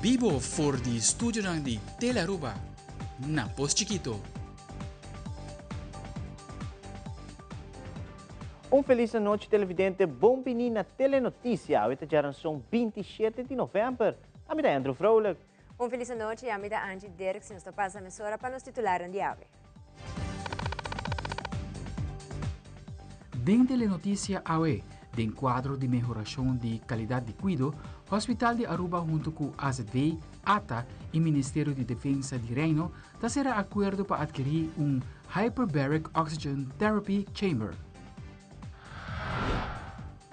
Bibo for di studionan di Telearuba na Pos Chikito. Un felis anochi televidente, bon bini na Telenoticia. Awe ta djaranson 27 di november. Ami ta Andrew Vrolijk. Un felis anochi, ami ta Angie Dirks y nos ta pasa mesora pa nos titularnan di awe. Den Telenoticia awe, den cuadro di mehoracion di calidad di cuido, Hospital di Aruba hunto cu AZV, ata y Ministerio di Defensa di Reino ta cera acuerdo pa adkiri un Hyperbaric Oxygen Therapy Chamber.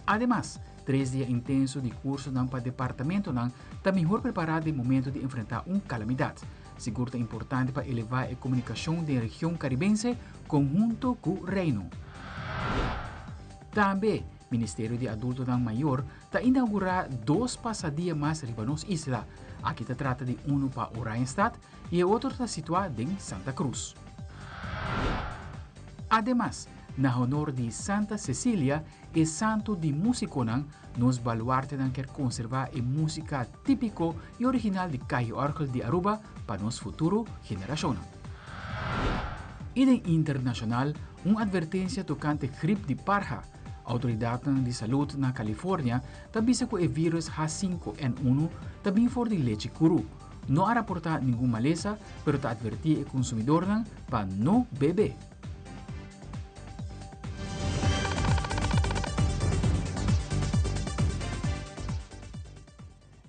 Ademas, tres dia intenso di cursonan pa departamentonan ta mihor prepara den momento di enfrenta un calamidad. Sigur ta importante pa eleva e comunicacion den region Caribense conhunto cu Reino. Tambe, Ministerio di Adultonan Mayor ta inaugura dos pasadia mas riba nos isla. Aki ta trata di uno pa Oranjestad y e otro ta situa den Santa Cruz. Ademas, na honor di Santa Cecilia, e santo di musiconan, nos baluartenan kier conserva e musica tipico y original di Calle Orgel di Aruba pa nos futuro generacionnan. Y den internacional, un advertencia tocante grip di parha. Autoridadnan di salud na California ta bisa cu e virus H5N1 ta bin for di lechi curu. No a raporta ningun malesa, pero ta adverti e consumidornan pa no bebe.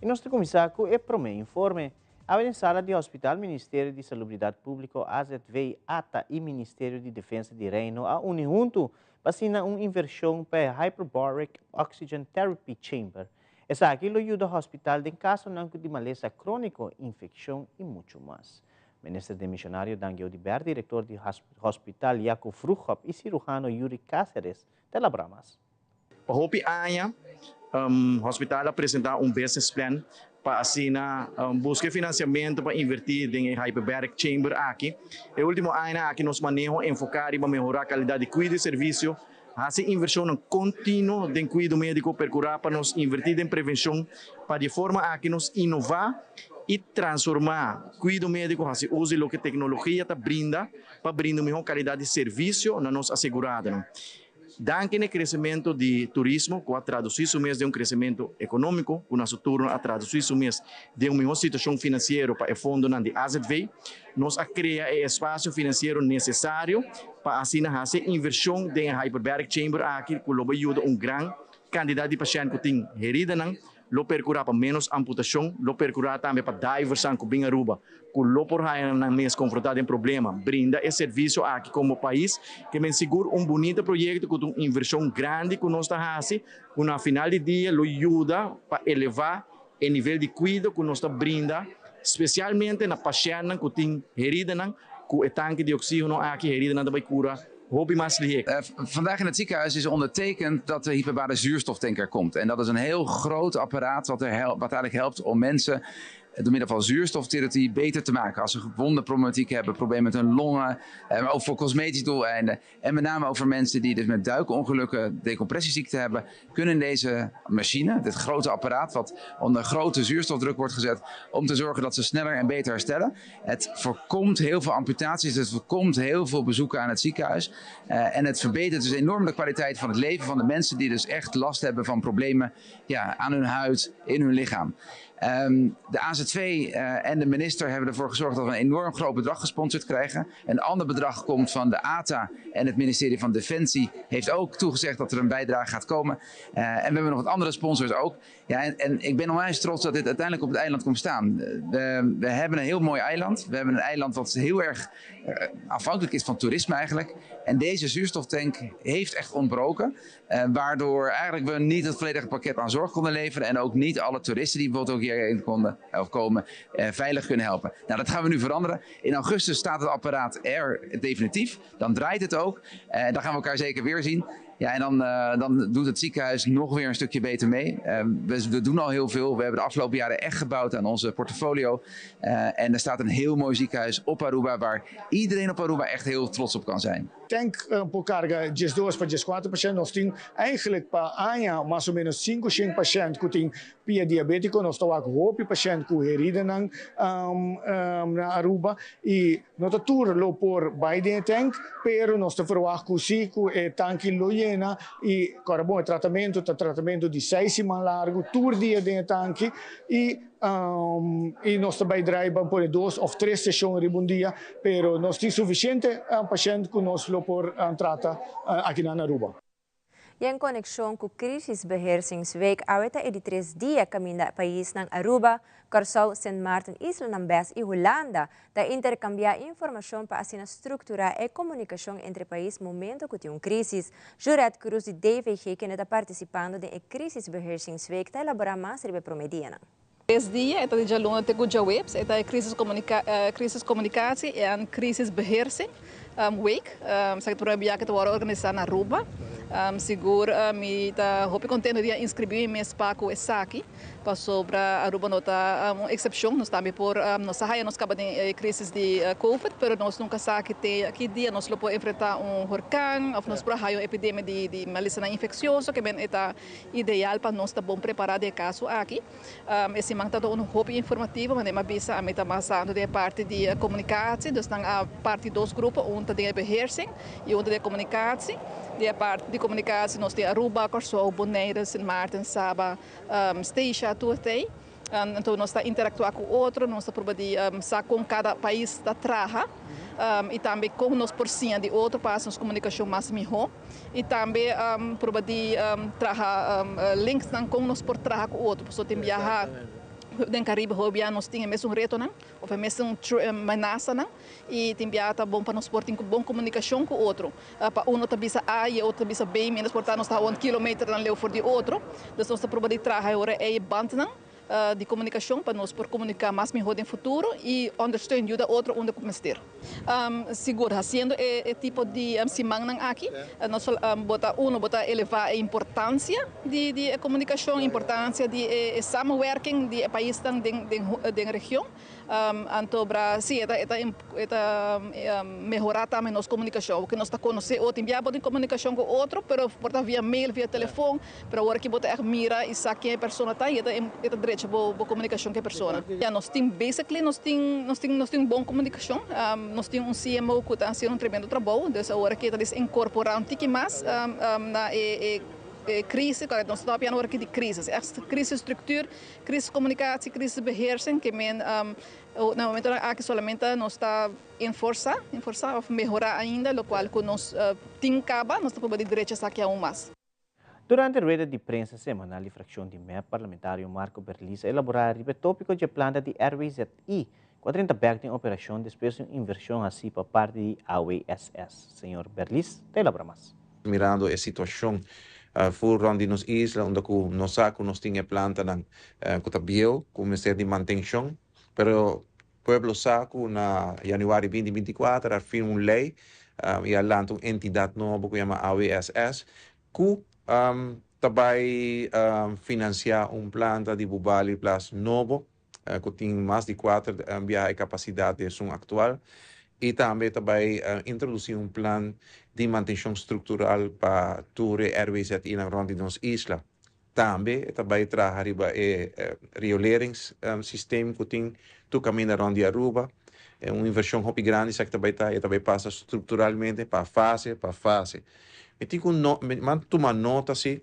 Y nos ta cuminsa cu e prome informe. Awe den sala di Hospital Ministerio di Salubridad Publico, AZV, ata y Ministerio di Defensa di Reino a uni hunto pa asina un inversion pa e Hyperbaric Oxygen Therapy Chamber. Esaki lo yuda hospital den casonan cu di malesa cronico, infeccion y mucho mas. Minister demisionario Dangui Oduber, director di Hospital Jaco Vroegop y cirujano Yuri Cáceres ta elabora mas. Pa hopi aña, hospital a presenta un business plan pa asina busca e financiamento pa inverti den e hyperbaric chamber aki. E ultimo añanan aki nos maneho enfoca riba mehora calidad di cuido y servicio, haci inversionnan continuo den cuido medico, percura pa nos inverti den prevencion pa di e forma aki nos innova y transforma cuido medico, haci uso di loke tecnologia ta brinda pa brinda un miho calidad di servicio na nos aseguradonan. Danki na e crecemento di turismo cu a traduci su mes den un crecemento economico cu na su turno a traduci su mes den un miho situacion financiero pa e fondonan di azv, nos a crea e espacio financiero necesario pa asina haci e inversion den e hyperbaric chamber aki cu lo bay yuda un gran cantidad di pashent cu tin heridanan. Lo percura pa menos amputacion, lo percura tambe pa diversnan cu bin Aruba cu lo por haya nan mes confronta den problema, brinda e servicio aki como pais, ke men sigur un bunita proyecto cu ta un inversion grandi cu nos ta haci, cu na final di dia lo yuda pa eleva e nivel di cuido cu nos ta brinda, specialmente na pashentnan cu tin heridanan cu e tanke di oxigeno aki heridanan ta bay cura hopi mas lihé. Vandaag in het ziekenhuis is ondertekend dat de hyperbare zuurstoftank er komt. En dat is een heel groot apparaat wat, er wat eigenlijk helpt om mensen door middel van zuurstoftherapie beter te maken. Als ze wondenproblematiek hebben, problemen met hun longen, maar ook voor cosmetische doeleinden. En met name ook voor mensen die dus met duikongelukken decompressieziekte hebben, kunnen deze machine, dit grote apparaat wat onder grote zuurstofdruk wordt gezet, om te zorgen dat ze sneller en beter herstellen. Het voorkomt heel veel amputaties, het voorkomt heel veel bezoeken aan het ziekenhuis. En het verbetert dus enorm de kwaliteit van het leven van de mensen die dus echt last hebben van problemen, ja, aan hun huid, in hun lichaam. De AZV en de minister hebben ervoor gezorgd dat we een enorm groot bedrag gesponsord krijgen. Een ander bedrag komt van de ATA en het ministerie van Defensie heeft ook toegezegd dat er een bijdrage gaat komen. En we hebben nog wat andere sponsors ook. Ja, en ik ben onwijs trots dat dit uiteindelijk op het eiland komt staan. We hebben een heel mooi eiland. We hebben een eiland wat heel erg afhankelijk is van toerisme eigenlijk. En deze zuurstoftank heeft echt ontbroken. Waardoor eigenlijk we niet het volledige pakket aan zorg konden leveren. En ook niet alle toeristen die bijvoorbeeld ook hierheen konden of komen veilig kunnen helpen. Dat gaan we nu veranderen. In augustus staat het apparaat er definitief. Dan draait het ook. Dan gaan we elkaar zeker weer zien. Ja, en dan, uh, dan doet het ziekenhuis nog weer een stukje beter mee. We doen al heel veel. We hebben de afgelopen jaren echt gebouwd aan onze portfolio. En er staat een heel mooi ziekenhuis op Aruba waar iedereen op Aruba echt heel trots op kan zijn. Tank por carga 12 pa 14 pashent. Nos tin eigenlijk pa aña mas o menos 5 5 pashent cu tin pia diabetico. Nos ta wak hopi pashent cu heridanan na Aruba y no ta tur lo por bay den e tank, pero nos ta verwacht cu si cu e tanki lo yena y ora bon, e tratamento ta tratamento di 6 siman largo, tur dia den e tanki y nos ta bay draai pa pone 2 of 3 sesion riba un dia, pero nos tin suficiente pashent cu nos lo por trata aki na Aruba. Y en conexion cu Crisisbeheersingsweek, awe ta e di 3 dia caminda paisnan Aruba, Corsou, Sint Maarten, Islanan BES y Hulanda ta intercambia informacion pa asina structura e comunicacion entre pais momento cu tin un crisis. Juret Cruz di DVG, cu ta participando den e Crisisbeheersingsweek, ta elabora mas riba e prome dia. 3 dia, e ta di djaluna te ku djaweps, e ta crisiscommunicatie en crisisbeheersing week. Esaki ta promé ku ta organisá na Aruba. Sigur, mi ta hopi kontentu di inskribí mi mes pa ku esaki, pasobra Aruba no ta un eksepshon, nos tambe por, nos sa nos kaba di krísis di COVID, pero nos nunka sa ku te ki dia nos por enfrentá un orkan, òf nos por un epidemia di malesa infeksioso, ke men ta ideal pa nos ta bon prepará den kaso aki. E siman ta un hopi informativo, ma m'a bisa ami ta mas di parti di komunikashon, dus dan a parti dos grupo, un ta di beheersing i un di komunikashon. Di parti di komunikashon nos tin Aruba, Kòrsou, Bonaire, Sint Maarten, Saba, Statia, tur tei. Anto nos ta interaktuá ku otro, nos ta proba di sa kon kada pais ta traha i tambe kon nos por siña di otro pa nos komunikashon mas mihó. I tambe proba di traha links nan kon nos por traha ku otro. So tin biaha den Caribe hopi nos tin mesun retonan, òf mesun menasanan i tin biaha ta bon pa nos por tin bon komunikashon ku otro. Pa un ta bisa A i otro bisa B, menos por ta nos ta 1 kilometer dan leu for di otro. Dus nos ta proba di traha ora e bandnan di komunikashon pa nos por komuniká mas mihó den futuro i ondersteun yuda otro unda ku mester. Sigur, hasiendo e tipo di simannan aki, nos bo ta uno, bo ta elevá e importansia di komunikashon, importansia di e samenwerking di paisnan den region. Anto bra, si, e ta mehorá tambe nos komunikashon, pasobra nos ta konosé otro, tin biaha komunikashon ku otro, pero por ta via mail, via telefòn, pero awor ku bo ta mira i sa ken e persona ta, e ta drecha bo komunikashon ku e persona. Ja, nos tin basically nos tin bon komunikashon, nos tin un CMO ku ta hasiendo un tremendo trabou, dus awor ku ta inkorporá un tiki mas na e crisis, nos ta papiando aki di crisis, echt crisisstructuur, crisiscommunicatie, crisisbeheersing, ke men na momento aki solamente nos ta enforsá òf mehorá ainda, loke ku nos tin kaba, nos ta por drecha esaki aún mas. Durante rueda di prensa semanal di frakshon di MEP, parlamentario Marco Berlis a elaborá e tópiko di planta di RWZI, ku a drenta bèk den operashon despues di un invershon hasí pa parti di AWSS. Señor Berlis, ta elaborá mas. Mirando e situashon for rònt di nos isla, unda ku nos sa ku nos tin plantanan ku ta bieu, ku mester di mantenshon, pero pueblo sa ku na yanüari 2024 a firma un lei i a lanta un entidat nobo ku yama AWSS, ku ta bai finansiá un planta di Bubali Plas nobo, ku tin mas di 4 biaha e kapasidat di esun aktual, i tambe ta bai introdusí un plan di mantenshon struktural pa tur RWZI na rònt di nos isla. Tambe ta bai traha riba e rioleringssysteem ku tin tur kaminda rònt di Aruba. Un invershon hopi grandi esaki ta bai ta, ta bai pasa strukturalmente pa fase pa fase. Mi tin ku no, m'a tuma nota si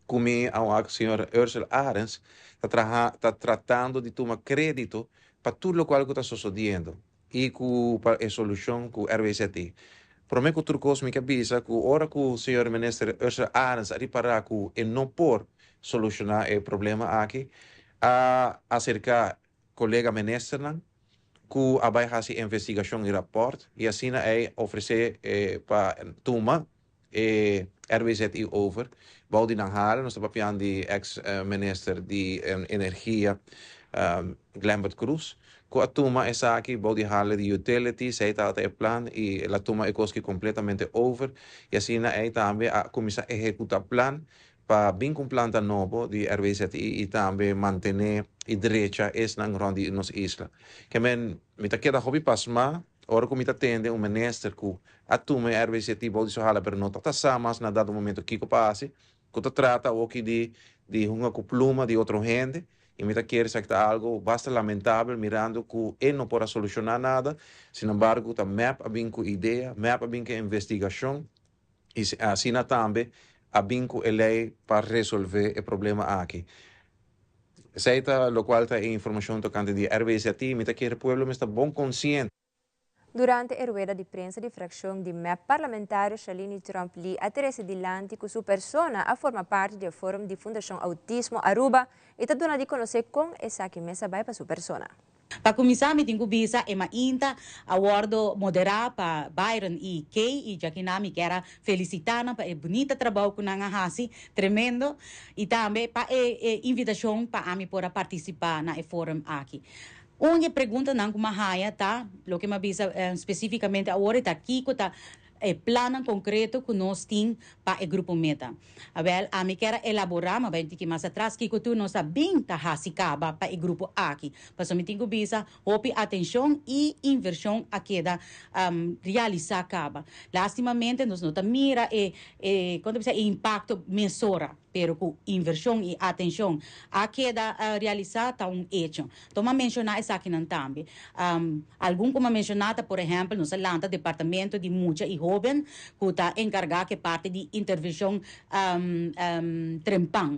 ku mi señor Ursel Arends ta traha, ta tratando di tuma krédito pa tur loke ku ta susediendo i ku pa e solushon ku RWZI. Promé ku tur kos mi ke bisa ku ora ku señor minister Ursel Arends a ripará ku e no por solushoná e problema aki, a aserká kolega ministernan ku a bai hasi investigashon i rapport i asina a ofresé pa tuma e RWZI over. Bou di nan haren, nos ta papiando di ex-minister di energia Glenbert Cruz. ku a tuma esaki bou di hale di utilities, ei tabata e plan i el a tuma e kos ki kompletamente over i asina ei tambe a kuminsá ehekutá plan pa bin ku un planta nobo di RWZI i tambe mantené i drecha esnan rònt di nos isla. Ke men mi ta keda hopi pasmá ora ku mi ta tende un minister ku a tuma e RWZI bou di su hala pero no ta ta sa mas na dado momento kiko pa hasi, ku ta trata awoki di di hunga ku pluma di otro hende i mi ta kere esaki ta algo basta lamentabel mirando ku e no por a solushoná nada, sinembargo ta mep a bin ku idea, mep a bin ku e investigashon i asina tambe a bin ku e lei pa resolvé e problema aki. Esei ta lokual ta e informashon tokante di RWZI, mi ta kere pueblo mester bon konsiente. Durante e rueda di prensa di fraccion di mep parlamentario Shalini Tromp Lee a trece dilanti cu su persona a forma parti di e forum di Fundacion Autismo Aruba y ta duna di conoce con esaki mes a bay pa su persona. Pa cuminsa mi tin cu bisa e mainta a wordo modera pa Byron y Kay y djakinan mi kier a felicita nan pa e bunita trabou cu nan a haci, tremendo, y tambe pa e invitacion pa ami por a participa na e forum aki. Un di e preguntanan ku m'a haña ta, loke m'a bisa spesífikamente awor ta kiko ta e plannan konkreto ku nos tin pa e grupo meta. Awèl, ami kier a elaborá, m'a bai un tiki mas atras, kiko tur nos a bin ta hasi kaba pa e grupo aki. Pasobra mi tin ku bisa hopi atenshon i invershon a keda realisá kaba. Lástimamente nos no ta mira e, kon ta bisa, e impakto mesora. Pero ku invershon i atenshon a keda realisá ta un echo. Toma menshoná esakinan tambe. Algun ku m'a menshoná ta por ehèmpel nos a lanta departamento di mucha i hóben ku ta enkargá ku e parti di intervenshon trempan,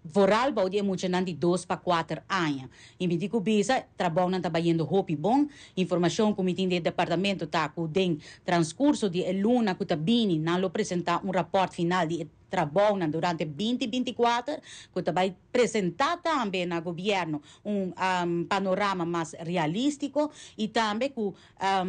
vooral bou di e muchanan di dos pa kuater aña. I mi di ku bisa trabounan ta bayendo hopi bon. Informashon ku mi tin di e departamento ta ku den transkurso di e luna ku ta bini nan lo presentá un rapòrt final di e trabounan durante binti 24 ku ta bai presentá tambe na gobièrnu un panorama mas realístiko i tambe ku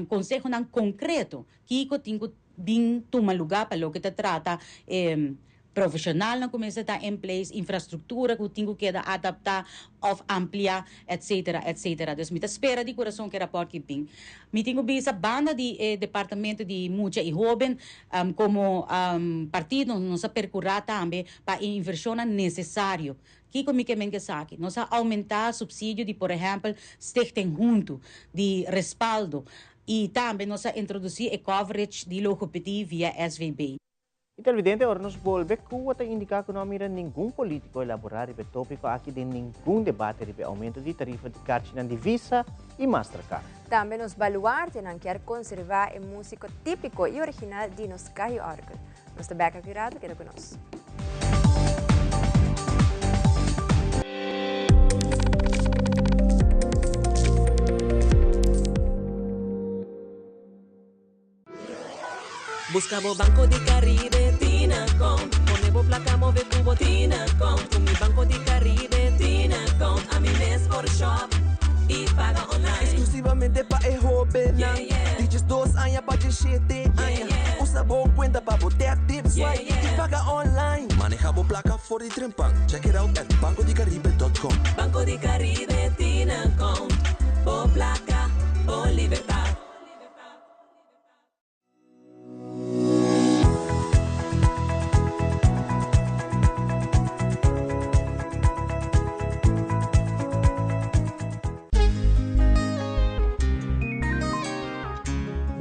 konsehonan konkreto kiko tin ku bin tuma lugá pa loke ta trata e profeshonalnan ku mester ta in place, infrastruktura ku tin ku keda adaptá òf ampliá etcetera etcetera. Dus mi ta spera di kurason ku e rapòrt ki bin. Mi tin ku bisa banda di e departamento di mucha i hóben komo partido nos a perkurá tambe pa e invershonnan nesesario. Kiko mi ke men ku esaki? Nos a oumentá supsidio di por ehèmpel Stichting Huntu, di Respaldo i tambe nos a introdusí e coverage di logopedie via SVB. Y televidente, ora nos bolbe, Cuba ta indica cu no a mira ningun politico elabora riba e topico aki den ningun debate riba e aumento di tarifa di carchinan di Visa y Mastercard. Tambe nos baluartenan kier conserva e musico tipico y original di nos Cayo Orgel. Nos ta bek aki rato, keda cu nos. Busca bo Banco di Caribe Tinacom Pone bo placa move cu bo Tinacom Cu mi Banco di Caribe Tinacom Ami mes por shop y paga online Exclusivamente pa e hobennan Di 12 aña pa 17 aña Usa bo cuenta pa bo tap tip swipe y paga online Maneha bo placa for di trempan Check it out at bancodicaribe.com Banco di Caribe Tinacom Bo placa, bo libertad.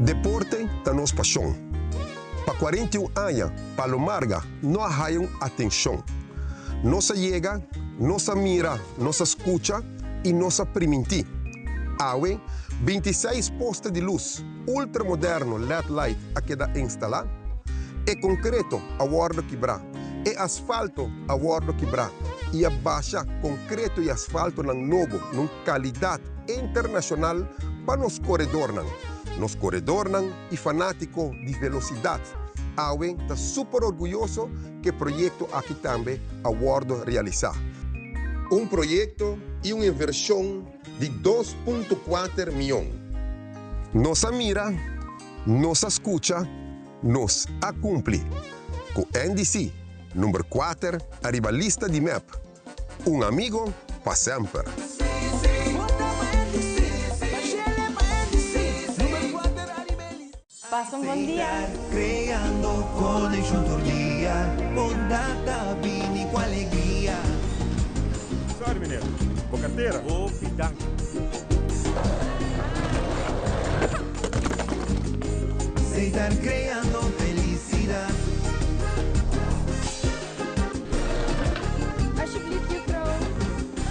Deporte ta nos pasion. Pa 41 aña Palo Marga no a haya un atencion. Nos a yega, nos a mira, nos a scucha y nos a priminti. Awe, 26 poste di luz ultramoderno led light a keda instalá, e konkreto a wòrdu kibrá, e asfalto a wòrdu kibrá i a basha konkreto i asfaltonan nobo na un kalidat internashonal pa nos koredornan. Nos koredornan i fanátiko di velosidat awe ta super orguyoso ku e proyekto aki tambe a wòrdu realisá. Un proyekto i un invershon di 2.4 mion. Nos a mira, nos a skucha, nos a kumpli. Ku NDC number 4 ariba lista di mep. Un amigo pa semper. Sí, sí, vota pa NDC. Pasa un bon dia. Creando conexion tur dia, bondad ta bini cu alegria. Sorry meneer, bo cartera. Hopi danki. Setar creando felicidad. Alsjeblieft juffrouw.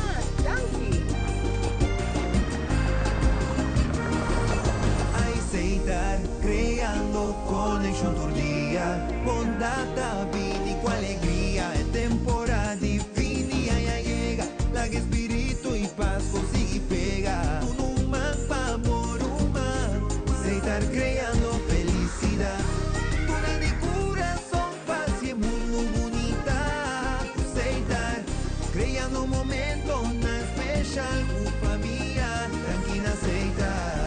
Ah, danki. Setar creando conexion tur dia, bondad ta bini cu alegria. E temporada di fin di aña a yega, laga spirito y paz consigui pega. Duna un man pa bo ruman, Setar creando felicidad. Duna di curason pa haci e mundo bunita. Setar creando momentonan special cu famia, danki na Setar.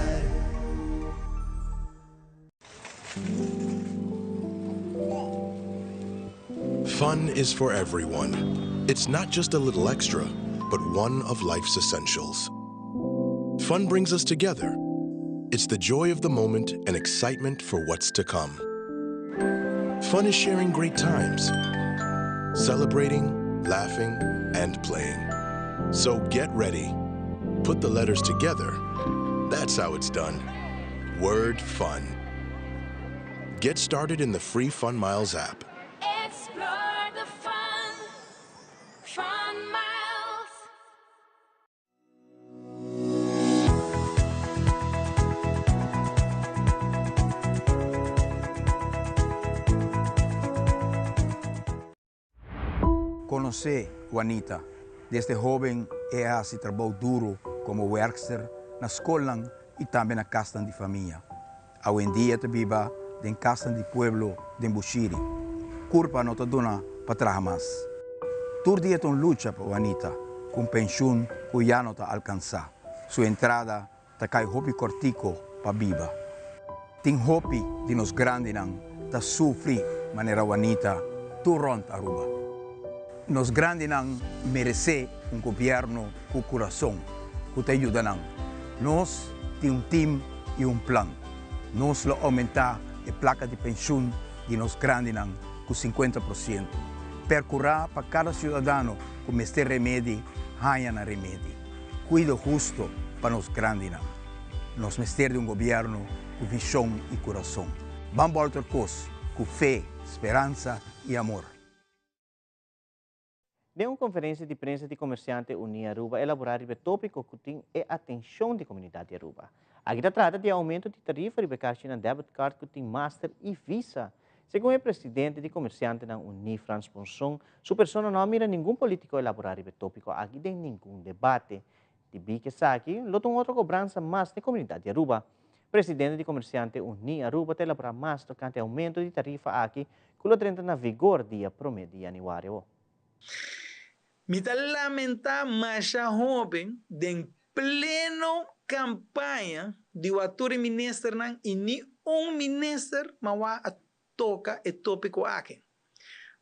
Fun is for everyone. It's not just a little extra, but one of life's essentials. Fun brings us together. It's the joy of the moment and excitement for what's to come. Fun is sharing great times, celebrating, laughing, and playing. So get ready. Put the letters together. That's how it's done. Word fun. Get started in the free Fun Miles app. Explore the fun. Fun Miles. Konosé Juanita. Desde hóben e a hasi trabou duru komo wèrkster na skolnan i tambe na kasnan di famia. Awendia e ta biba den kasnan di pueblo den Bushiri. Kurpa no ta duna pa traha mas. Tur dia ta un lucha pa Juanita ku un penshun ku ya no ta alkansá. Su entrada ta kai hopi kòrtiko pa biba. Tin hopi di nos grandinan ta sufri manera Juanita tur rònt Aruba. Nos grandinan meresé un gobièrnu ku kurason ku ta yuda nan. Nos tin un tim i un plan. Nos lo oumentá e plaka di penshun di nos grandinan ku sinkuenta por siento. Perkurá pa kada siudadano ku mester remedi haña nan remedi. Kuido husto pa nos grandinan. Nos mester di un gobièrnu ku vishon i kurason. Ban bòlter kos ku fe, speransa i amor. Den un konferensia di prensa di Komersiante Uní Aruba elaborá riba e tópiko ku tin e atenshon di komunidat di Aruba. Aki ta trata di e oumento di tarifa riba e karchinan debit card ku tin Master i Visa. Segun e presidente di Komersiantenan Uní Frans Ponson, su persona no a mira ningun polítiko elaborá riba e tópiko aki den ningun debate. Dibí ku esaki lo ta un otro kobransa mas den komunidat di Aruba. Presidente di Komersiante Uní Aruba ta elaborá mas tokante e oumento di tarifa aki ku lo drenta na vigor dia promé di yanüari awo. Mi ta lamentá masha hóben den pleno kampaña di wak tur e ministernan i ni un minister mawá a toka e tópiko aki.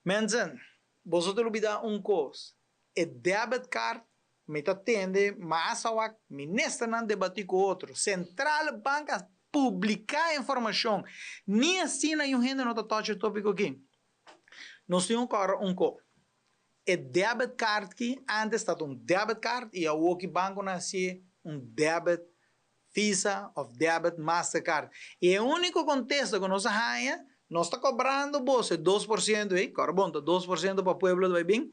Mensen, boso ta lubidá un kos, e debit card mi ta tende mas awak ministernan debatí ku otro, Centrale Bank a publiká informashon, ni asina yu hende no ta touch e tópiko aki. Nos tin un kòrda un ko. E debit card ki antes tabata un debit card i awor ki bankonan hasié un debit Visa of debit Mastercard. I e úniko kontesta ku nos a haña, nos ta kobrando boso e 2% ei, kòrda bon ta 2% pa pueblo ta bai bin,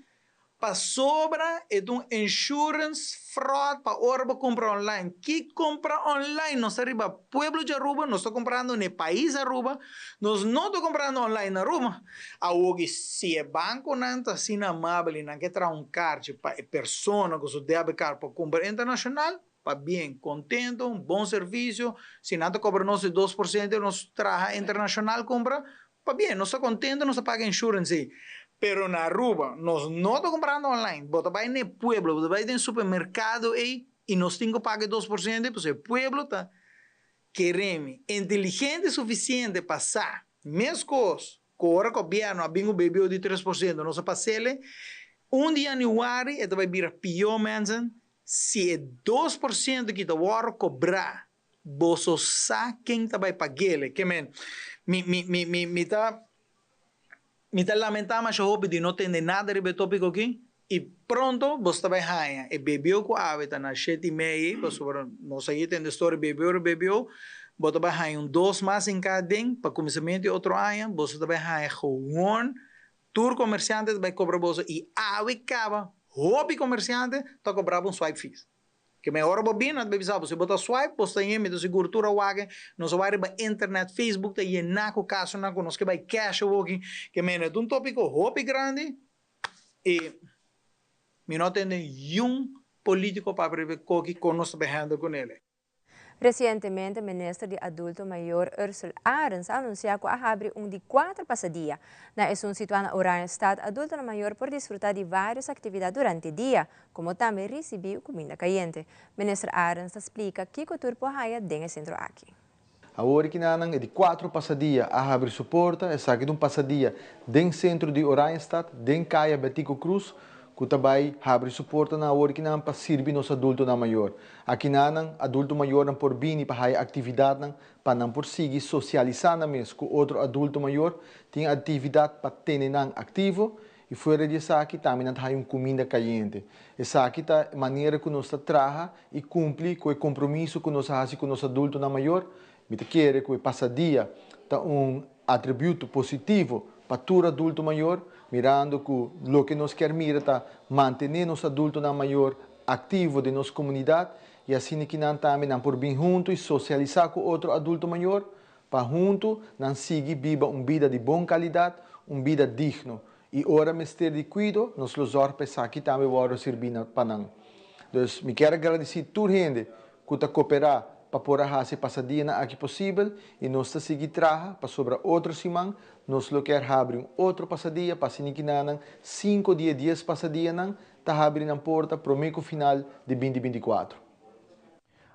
Pasobra e ta un insurance fraud pa ora bo cumpra online. Ki cumpra online? Nos ta riba pueblo di Aruba, nos ta cumprando na e pais Aruba, nos no ta cumprando online na Aruba. Awoki si e banconan ta asina amabel y nan ke traha un karchi pa e persona cu su debit card por cumpra internacional, pa bien, contento, un bon servicio, si nan ta cobra nos e 2% nos traha internacional cumpra, Pa bien, nos ta contento, nos ta paga insurance ei. Pero na Aruba, nos no ta comprando online. Bo ta bay na e pueblo, bo ta bay den supermercado ei y nos tin cu paga e 2% ei, pasobra e pueblo ta, keremi, inteligente suficiente pa sa, mescos cu ora gobierno a bin cu BBO di 3%, nos a pas'ele, un di januari e ta bay bira pio, mensen, si e 2% ki ta worde cobra. Boso sa ken ta bai pag'ele. Ke men, mi, mi, mi, mi, mi ta, mi ta lamentá masha hopi di no tende nada riba e tópiko aki, i pronto boso ta bai haña e BBO ku awe ta na shete i mei ei, pasobra nos a tende storia BBO riba BBO, bo ta bai haña un dos mas hinká aden pa kuminsamentu di otro aña, boso ta bai haña gewoon tur komersiante ta bai kobra boso i awe kaba hopi komersiante ta kobra bo un swipe fees. Ke men ora bo bin, nan ta bisa bo, si bo ta swipe, bo sta yen, mi ta sigur tur a wak, nos a wak riba internet, Facebook ta yená ku kasonan ku nos ke bai cash awoki. Ke men e ta un topiko hopi grandi i mi no tende yun politiko papia riba e koki kon nos ta bai handle kunele. Resientemente Minister di Adulto Mayor Ursell Arends a anuncia cu a habri un di cuater pasadia. Na esun situa na Oranjestad, adultonan mayor por disfruta di varios actividad durante dia, como tambe ricibi cuminda cayente. Minister Arends ta splica kico tur por haya den e centro aki. Awor ki nan e di cuatro pasadia a habri su porta, esaki ta un pasadia den centro di Oranjestad, den Caya Betico Croes, cu ta bay habri su portanan awor ki nan pa sirbi nos adultonan mayor. Aki nan adulto mayornan por bini pa haya actividadnan pa nan por sigui socialisa nan mes cu otro adulto mayor, tin actividad pa tene nan activo y fuera di esaki tambe nan ta haya un cuminda cayente. Esaki ta e manera cu nos ta traha y cumpli cu e compromiso cu nos a haci cu nos adultonan mayor. Mi ta kere cu e pasadia ta un atributo positivo pa tur adulto mayor, mirando cu loke nos kier mira ta mantene nos adultonan mayor activo den nos comunidad y asina ki nan tambe nan por bin hunto y socialisa cu otro adulto mayor pa hunto nan sigui biba un bida di bon calidad, un bida digno. Y ora mester di cuido, nos lo zorg pa esaki tambe wordo sirbi pa nan. Dus mi kier a gradici tur hende cu ta coopera pa por a haci e pasadianan aki posibel y nos ta sigui traha pasobra otro siman nos lo kier habri un otro pasadia pa asina kinanan cinco di e dies pasadianan ta habri nan porta prome cu final di binti 24.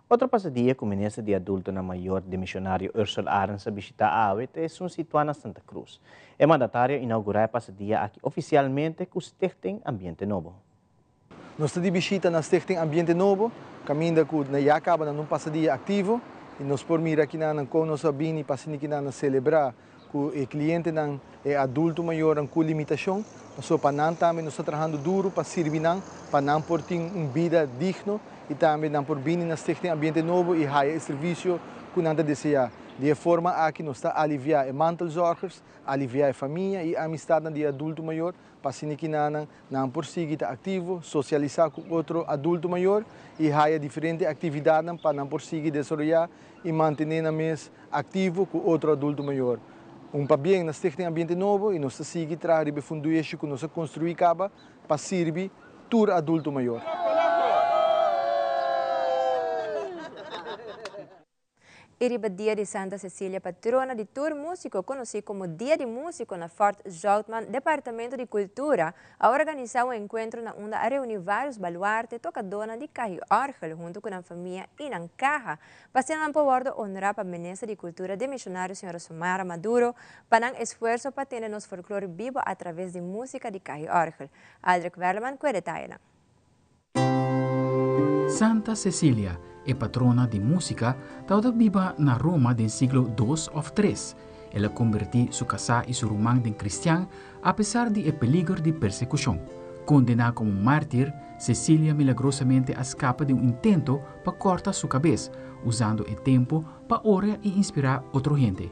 Otro pasadia cu Minister di Adultonan Mayor demisionario Ursell Arends a bishita awe ta esun situa na Santa Cruz. E mandatario a inaugura e pasadia aki oficialmente cu Stichting Ambiente Nobo. Nos ta di bishita na Stichting Ambiente Nobo, caminda cu na ya caba nan un pasadia activo y nos por mira akinan con nos a bini pa asina kinan na celebra cu e clientenan, e adulto mayornan cu limitacion, pasobra pa nan tambe nos ta trahando duro pa sirbi nan, pa nan por tin un bida digno y tambe nan por bini na Stichting Ambiente Nobo y haya e servicio cu nan ta desea. Di e forma aki nos ta alivia e mantelzorgers, alivia e famia y amistadnan di e adulto mayor pa asina kinanan nan por sigui ta activo, socialisa cu otro adulto mayor y haya diferente actividadnan pa nan por sigui desaroya y mantene nan mes activo cu otro adulto mayor. Un pabien na Stichting Ambiente Nobo y nos ta sigui traha riba e fundueshi cu nos a construi caba pa sirbi tur adulto mayor. I riba Dia di Santa Cecilia patrona di tur músiko konosí komo Dia di Músiko na Fort Zoutman, Departamento di Kultura a organisá un enkuentro na unda a reuní vários baluarte, tokadónan di kahi òrgel huntu ku nan famia i nan kaha pa asina nan por wòrdu honrá pa Minister di Kultura demishonario señora Xiomara Maduro pa nan esfuerso pa tene nos folklor bibo atraves di músika di kahi òrgel. Aldrich Werleman ku e detayenan. Santa Cecilia, e patrona di músika, tabata biba na Roma den siglo dos òf tres. El a kombertí su kasá i su ruman den kristian apesar di e peliger di persekushon. Kondená komo mártir, Cecilia milagrosamente a skapa di un intento pa kòrta su kabes, usando e tempu pa ora i inspirá otro hende.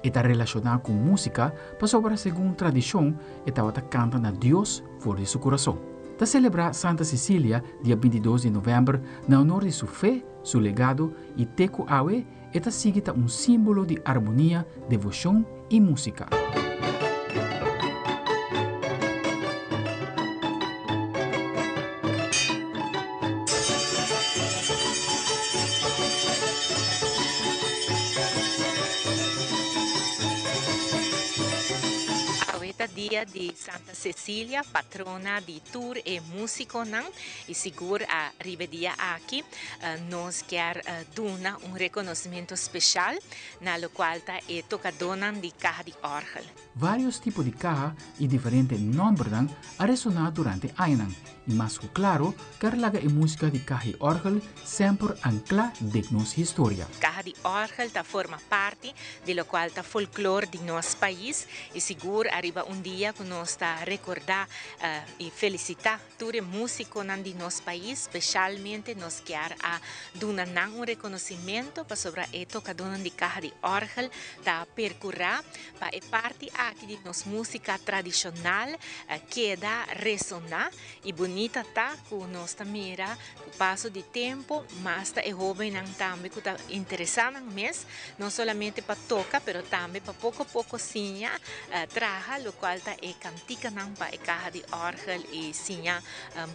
E ta relashoná ku músika pasobra segun tradishon e tabata kanta na Dios for di su kurason. Ta selebrá Santa Cecilia dia 22 di novèmber na honor di su fe, su legado i te ku awe e ta sigui ta un símbolo di armonia, devoshon i músika. Awe ta ta dia di Santa Cecilia, patrona di tur e musiconan y sigur ariba e dia aki nos kier duna un reconocimento special na locual ta e tocadonan di caha di orgel. Varios tipo di caha y diferente nombernan a resona durante añanan y mas cu claro ker laga e musica di caha y orgel semper ancla den nos historia. Caha di orgel ta forma parti di locual ta folklor di nos pais y sigur ariba un dia cu nos ta recorda y felicita tur e musiconan di nos pais, specialmente nos kier a duna nan un reconocimento pasobra e tocadonan di caha di orgel ta percura pa e parti aki di nos musica tradicional keda resona y bunita ta cu nos ta mira Ku paso di tempu, mas ta e hóbennan tambe ku ta interesá nan mes, no solamente pa toka, pero tambe pa poko poko siña traha lokual ta e kantikanan pa e kaha di òrgel i siña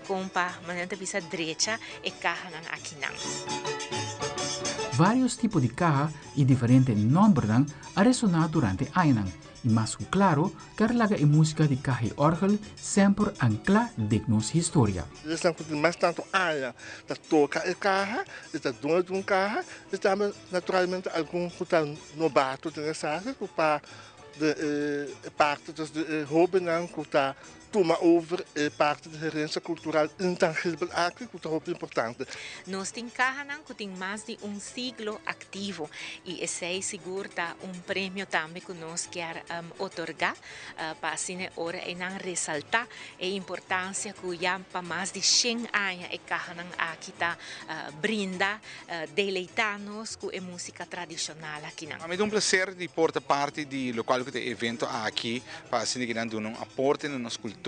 kon pa, manera nan ta bisa, drecha e kahanan akinan. Vários tipo di kaha i diferente nòmbernan a resoná durante añanan. I mas ku klaro, ker laga e músika di kaha i òrgel semper anklá den nos historia. Esnan ku tin mas tantu aña ta toka e kaha i ta doño di un kaha i tambe naturalmente algun ku ta nobato den esaki ku pa den e parti dus di e hóbennan ku ta Tuma over e parti di herencia cultural intangibel aki cu ta hopi importante. Nos tin cahanan cu tin mas di un siglo activo y esey sigur ta un premio tambe cu nos kier otorga pa asina e ora eynan resalta e importancia cu ya pa mas di shen aña e cahanan aki ta brinda deleita nos cu e musica tradicional akinan. Pa mi ta un placer di por ta parti di locual cu ta e evento aki pa asina ki nan duna un aporte na nos cultura,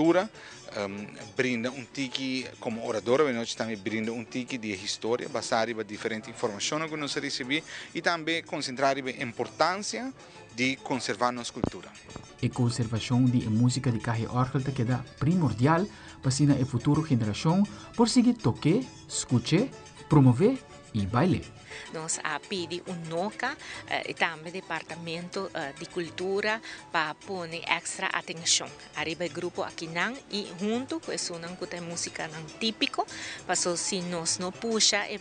brinda un tiki como orador awe nochi tambe brinda un tiki di e historia basa riba diferente informacionnan cu nos a ricibi y tambe concentra riba e importancia di conserva nos cultura. E conservacion di e musica di caha y orgel ta keda primordial pa asina e futuro generacion por sigui toke, scuche, Promové i bail'é. Nos a pidi UNOCA i tambe Departamento di Cultura pa pone extra atencion ariba e grupo akinan i hunto cu esunnan cu ta e musicanan tipico, paso si nos no pusha e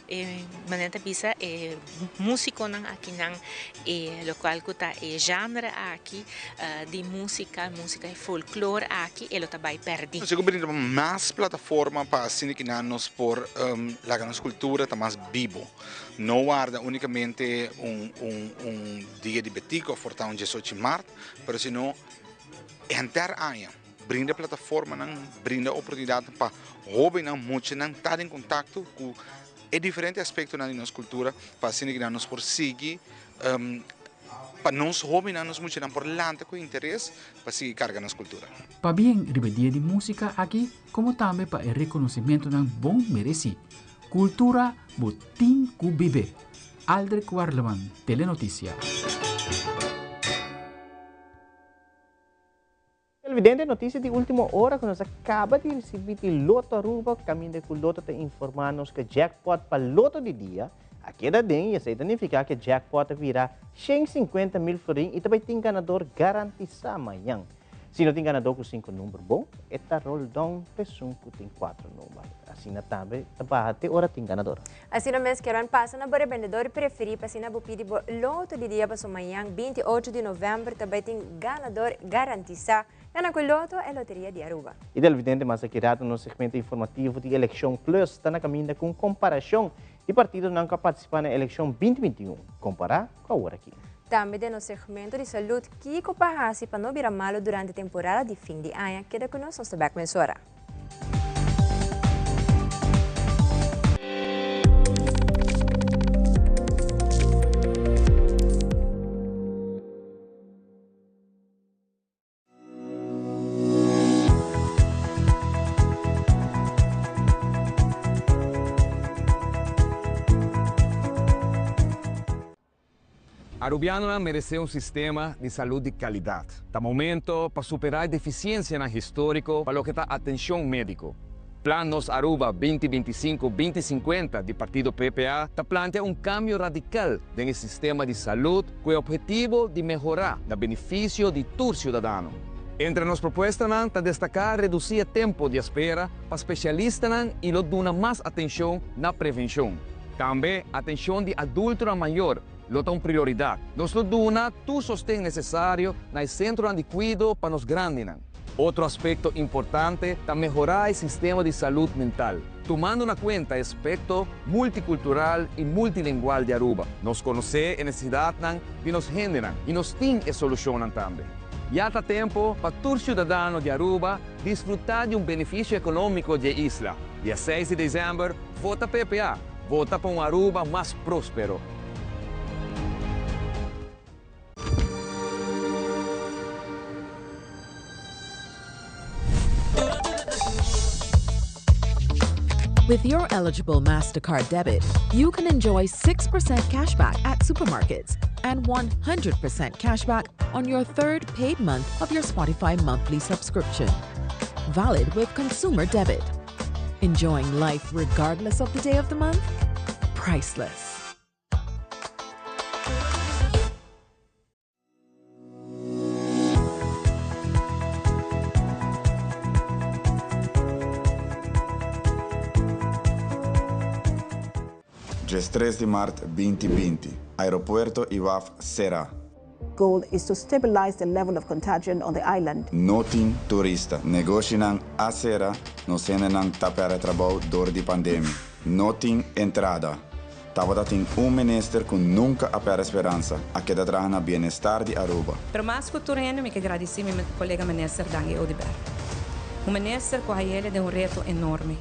manera ta bisa e musiconan akinan e locual cu ta e genre aki di musica, musica e folklore aki e lo ta bay perdi. Nos a brinda mas plataforma pa asina ki nan nos por laga nos cultura ta mas bibo. No warda unicamente un un un dia di Betico of por ta un diesocho maart, pero sino henter aña. Brinda plataformanan, brinda oportunidadnan pa hobennan, muchanan ta den contacto cu e diferente aspectonan di nos cultura pa asina ki nan nos por sigui Pa nos hobennan, nos muchanan por lanta ku interes pa sigui karga nos kultura. Pabien riba e dia di músika aki komo tambe pa e rekonosementunan bon meresí. Kultura bo tin ku bib'é. Aldrich Warleman, Telenoticia. Televidente, noticia di ultimo ora cu nos a caba di ricibi di Lotto Aruba, caminda cu Lotto ta informa nos cu e jackpot pa Lotto di dia a keda den y esey ta nifica cu e jackpot a bira 150 mil florin y ta bay tin ganador garantisa mañan. Si no tin ganador cu cinco number bon, e ta roll down pa esun cu tin cuatro number. Asina tambe ta baha te ora tin ganador. Asina mes Keron pasa na bo rebendedor preferí pa asina bo pidi bo loto di dia paso mañan 28 di november ta bai tin ganador garantisá. Gana ku Loto e loteria di Aruba. E televidente mas aki rato nos segmento informativo di Elekshon Plus ta na kaminda ku un komparashon di partidonan ku a partisipá na elekshon 2021 kompará ku awor aki. Tambe den nos segmento di salud kiko pa hasi pa no bira malo durante temporada di fin di aña. Keda ku nos, nos ta bek mesora. Arubianonan merece un sistema di salud di calidad. Ta momento pa supera e deficiencianan historico pa loke ta atencion medico. Plan Nos Aruba binti bintisinco binti sinkuenta di partido PPA ta plantea un cambio radical den e sistema di salud cu e obhetivo di mehora na beneficio di tur ciudadano. Entre nos propuestanan ta destaká redusí e tempu di espera pa spesialistanan i lo duna mas atenshon na prevenshon. Tambe atenshon di adultonan mayor lo ta un prioridat. Nos lo duna tur sosten nesesario na e sentronan di kuido pa nos grandinan. Otro aspekto importante ta mehorá e sistema di salud mental, tumando na kuenta e aspekto multikultural i multilingual di Aruba. Nos konosé e nesesidatnan di nos hendenan i nos tin e solushonnan tambe. Ya ta tempo pa tur ciudadano di Aruba disfruta di un beneficio economico di e isla. Dia seis di december, vota PPA, vota pa un Aruba mas prospero. With your eligible MasterCard debit, you can enjoy 6% cashback at supermarkets and 100% cashback on your third paid month of your Spotify monthly subscription. Valid with consumer debit. Enjoying life regardless of the day of the month? Priceless. 13 di maart 2020, Aeropuerto y waf sera. Goal is to stabilize the level of contagion on the island. No tin turista. Negoshinan a sera, nos hendenan ta perde trabou door di pandemia. No tin entrada. Tabata tin un minister cu nunca a perde speransa, a keda traha na bienestar di Aruba. Pero mas cu tur hende mi ke gradici mi colega minister Dangui Oduber. Un minister cu a hayele den un reto enorme.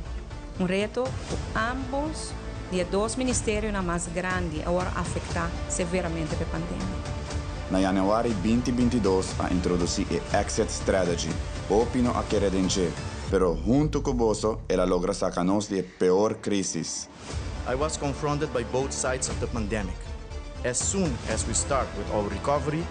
Un reto cu ambos di e dos ministerionan mas grandi a worde afecta severamente p'e pandemia. Na januari 2022 a introduci e Exit Strategy. Hopi no a kere den dje, pero hunto cu boso el a logra saca nos di e peor crisis. I was confronted by both sides of the pandemic. As soon as we start with our recovery,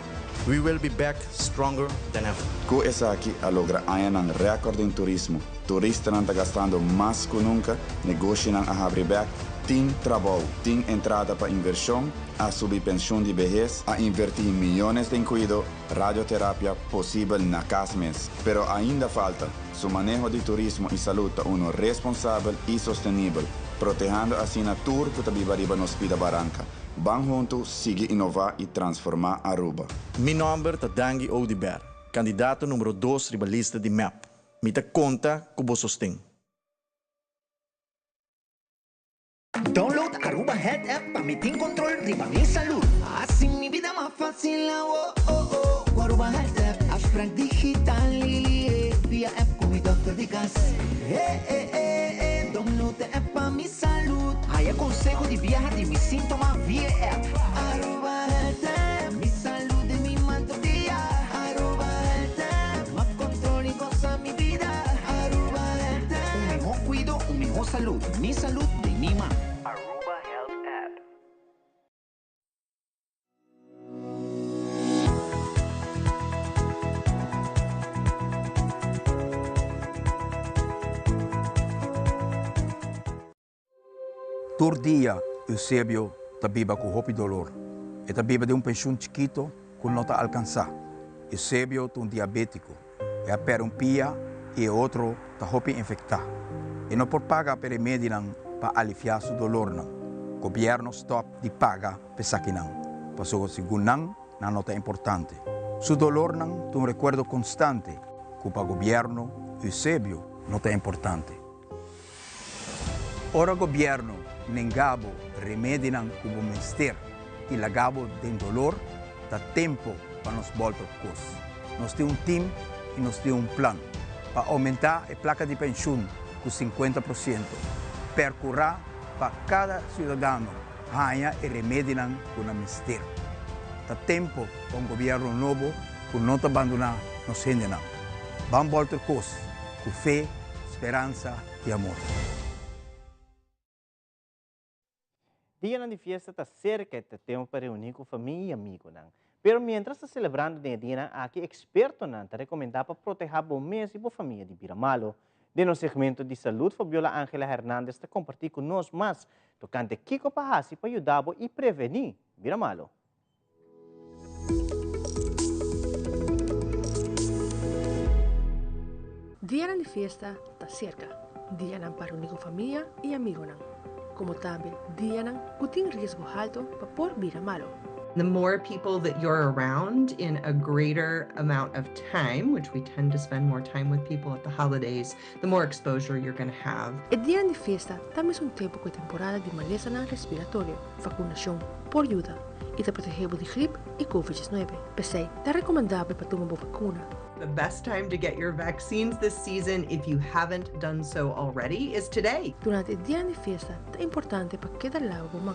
we will be back stronger than ever. Cu esaki a logra añanan record den turismo. Turistanan ta gastando mas cu nunca, negoshinan a habri bek, tin trabou, tin entrada pa inversion, a subi pensioen di behes, a inverti miyones den cuido, radioterapia posibel na cas mes. Pero ainda falta. Su maneho di turismo y salud ta uno responsabel y sostenibel, protehando asina tur cu ta biba riba nos pida baranca. Ban hunto sigui innova y transforma Aruba. Mi nomber ta Dangui Oduber, candidato numero dos riba lista di mep. Mi ta conta cu bo sosten. Download Aruba Health App pa mi tin control riba mi salud. Haci mi bida mas facil awo oh oh cu Aruba Health App. Afspraak digital via app cu mi dokter di cas. Eh eh eh eh download e app pa mi salud. Haya conseho di biaha di mi sintoma via e app. Aruba Health App, mi salud den mi man tur dia. Aruba Health App, mas control y goza mi bida. Aruba Health App, un miho cuido, un miho salud. Mi salud den mi man. Aruba Health App. Tur dia Eusebio ta biba cu hopi dolor. E ta biba den un pensioen chikito cu no ta alcansa. Eusebio ta un diabetico. E a perde un pia y e otro ta hopi infecta. E no por paga p'e remedinan pa alivia su dolornan. Gobierno stop di paga p'esakinan, pasobra segun nan, nan no ta importante. Su dolornan ta un recuerdo constante cu pa gobierno Eusebio no ta importante. Ora gobierno nenga bo remedinan cu bo mester y laga bo den dolor, ta tempo pa nos bolta op cos. Nos tin un team y nos tin un plan pa aumenta e placa di pensioen cu 50 por ciento, percura pa cada ciudadano haña e remedinan cu nan mester. Ta tempo pa un gobierno nobo cu no ta bandona nos hendenan. Ban bolta cos cu fe, speransa y amor. Dianan di fiesta ta cerca y ta tempo pa reuni cu famia y amigonan. Pero mientras ta celebrando den e dianan aki, expertonan ta recomenda pa proteha bo mes y bo famia di bira malo. Den nos segmento di salud, Fabiola Angela Hernandez ta comparti cu nos mas tocante kico pa haci pa yuda bo y preveni bira malo. Dianan di fiesta ta serka, dianan pa reuní ku famia i amigonan, komo tambe dianan ku tin riesgo haltu pa por bira malu. The more people that you're around in a greater amount of time, which we tend to spend more time with people at the holidays, the more exposure you're going to have. E dianan di fiesta ta mesun tempu ku e temporada di malesanan respiratorio. Vakunashon por yuda i ta protehé bo di grip i covid 19. P'esei ta rekomendabel pa tuma bo vakuna. The best time to get your vaccines this season, if you haven't done so already, is today. Durante e dianan di fiesta ta importante pa keda laba bo man.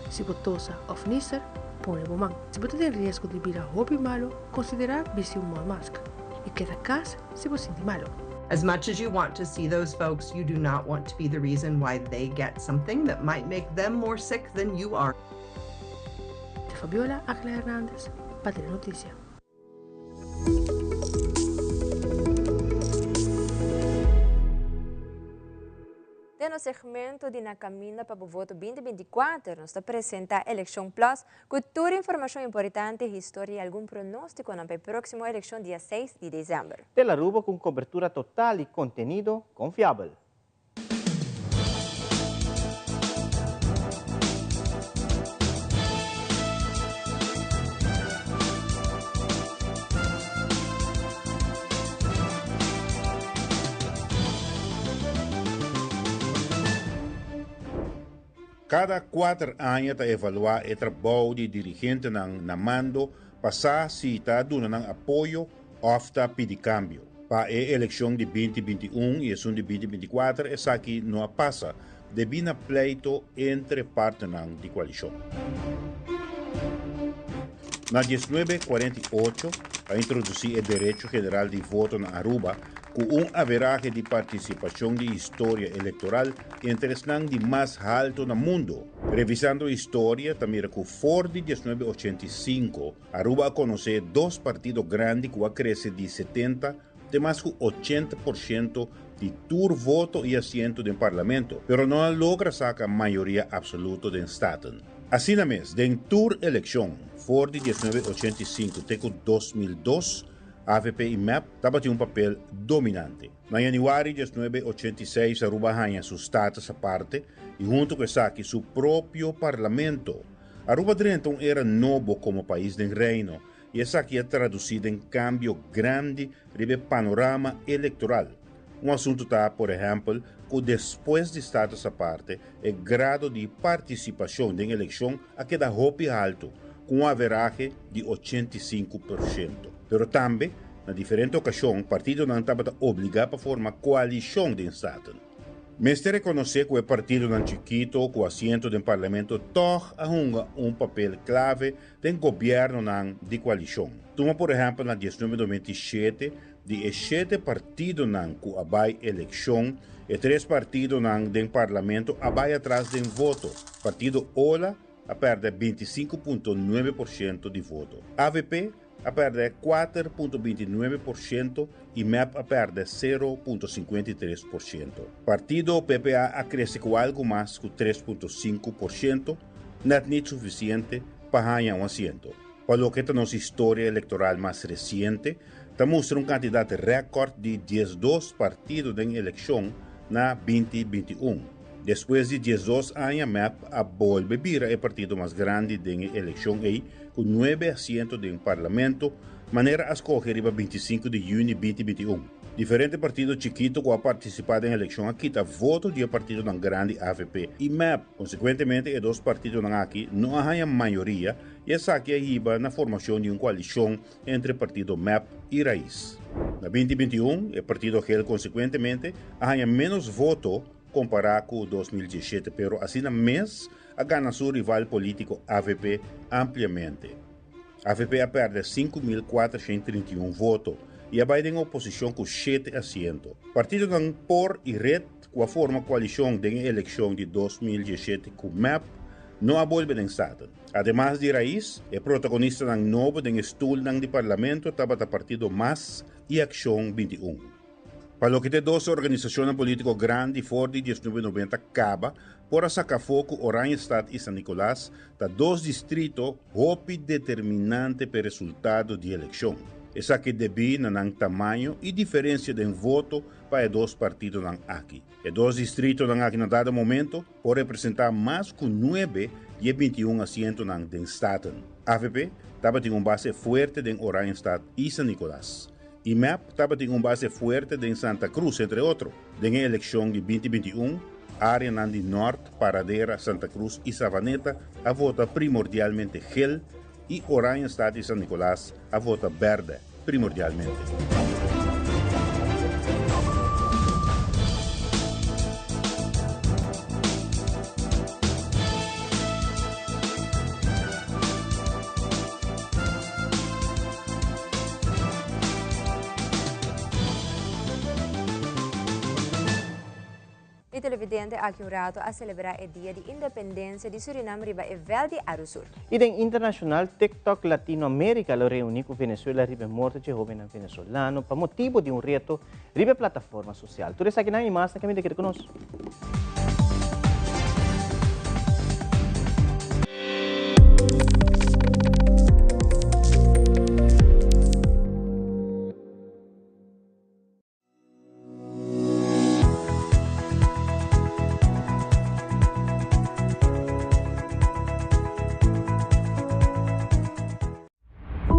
Si bo tosa òf nister, pone bo man. Si bo ta den riesgo di bira hopi malu, konsiderá bisti un mondmask i keda kas si bo sinti malu. As much as you want to see those folks, you do not want to be the reason why they get something that might make them more sick than you are. Di Fabiola Agla Hernandez pa Telenoticia. Den nos segmento di Na Caminda pa bo Voto 2024 nos ta presenta Eleccion Plus cu tur informacion importante, historia y algun pronosticonan pa e proximo eleccion dia 6 di december. Telaruba cu un cobertura total y contenido confiabel. Kada kuater aña ta evaluá e trabou di dirigentenan na mando pa sa si ta duna nan apoyo òf ta pidi kambio. Pa e elekshon di binti 21 i esun di binti 24 esaki no a pasa debí na pleito entre partnernan di koalishon. Na 1948 a introdusí e derecho general di voto na Aruba ku un averahe di partisipashon di historia elektoral entre esnan di mas halto na mundo. Revisando historia ta mira ku for di 1985 Aruba a konosé dos partido grandi ku a krese di 70 te mas ku 80% di tur voto i asiento den Parlamento, pero no a logra saka mayoria apsoluto den Staten. Asina mes, den tur elekshon for di 1985 te ku 2002, avp i mep tabatin un papel dominante. Na yanüari 1986 Aruba a haña su status aparte i huntu ku esaki su propio Parlamento. Aruba drenta un era nobo komo pais den Reino i esaki a tradusí den kambio grandi riba e panorama elektoral. Un asuntu ta, por ehèmpel, ku despues di status aparte e grado di partisipashon den elekshon a keda hopi haltu, ku un averahe di 85%. Pero tambe, na diferente okashon partidonan tabata obligá pa forma koalishon den Staten. Mester rekonosé ku e partidonan chikito ku asiento den Parlamento tòg a hunga un papel klave den gobièrnunan di koalishon. Tuma por ehèmpel na 1997 di e shete partidonan ku a bai elekshon, e tres partidonan den Parlamento a bai atras den voto, Partido ola a pèrdè 25.9% di voto, avp a pèrdè 4.29% i mep a pèrdè 0.53%. Partido PPA a krese ku algu mas ku 3.5%, nèt nit sufisiente pa haña un asiento. Pa loke ta nos historia elektoral mas resiente, ta mustra un kantidat rèkòrt di 12 partido den elekshon na 2021. Despues di 12 aña mep a bolbe bira e partido mas grandi den e elekshon ei ku nuebe asiento den Parlamento, manera a skohe riba 25 di yüni 2021. Diferente partido chikito ku a partisipá den elekshon a kita voto di e partidonan grandi avp i mep. Konsekuentemente e dos partidonan aki no a haña mayoria i esaki a hiba na formashon di un koalishon entre partido mep i Raiz. Na 2021 e partido gel konsekuentemente a haña ménos voto kompará ku 2017 pero asina mes a gana su rival polítiko avp ampliamente. Avp a pèrdè 5.431 voto i a bai den oposishon ku shete asiento. Partidonan por i red ku a forma koalishon den e elekshon di 2017 ku mep no a bolbe den Staten. Ademas di Raiz, e protagonistanan nobo den e stulnan di Parlamento tabata partido mas i Akshon 21. Pa loke ta e dos organisashonnan polítiko grandi for di 1990 kaba por a saka afó ku Oranjestad i San Nicolas ta dos distrito hopi determinante p'e resultado di elekshon. Esaki debí na nan tamaño i diferensia den voto pa e dos partidonan aki. E dos distritonan aki na dado momento por representá mas ku nuebe di e 21 asientonan den Staten. Avp tabatin un base fuerte den Oranjestad i San Nicolas. I mep tabatin un base fuerte den Santa Cruz, entre otro. Den e elekshon di 2021, áreanan di Nort, Paradera, Santa Cruz i Savaneta a vota primordialmente gel i Oranjestad i San Nicolas a vota bèrdè primordialmente. E televidente aki un rato a celebra e Dia di Independencia di Surinam riba e veld di Arusur. Y den internacional, TikTok Latinoamerica lo reuni cu Venezuela riba e morto dje hobennan Venezolano pa motibo di un reto riba e plataforma social. Tur esakinan y mas na caminda keda cu nos.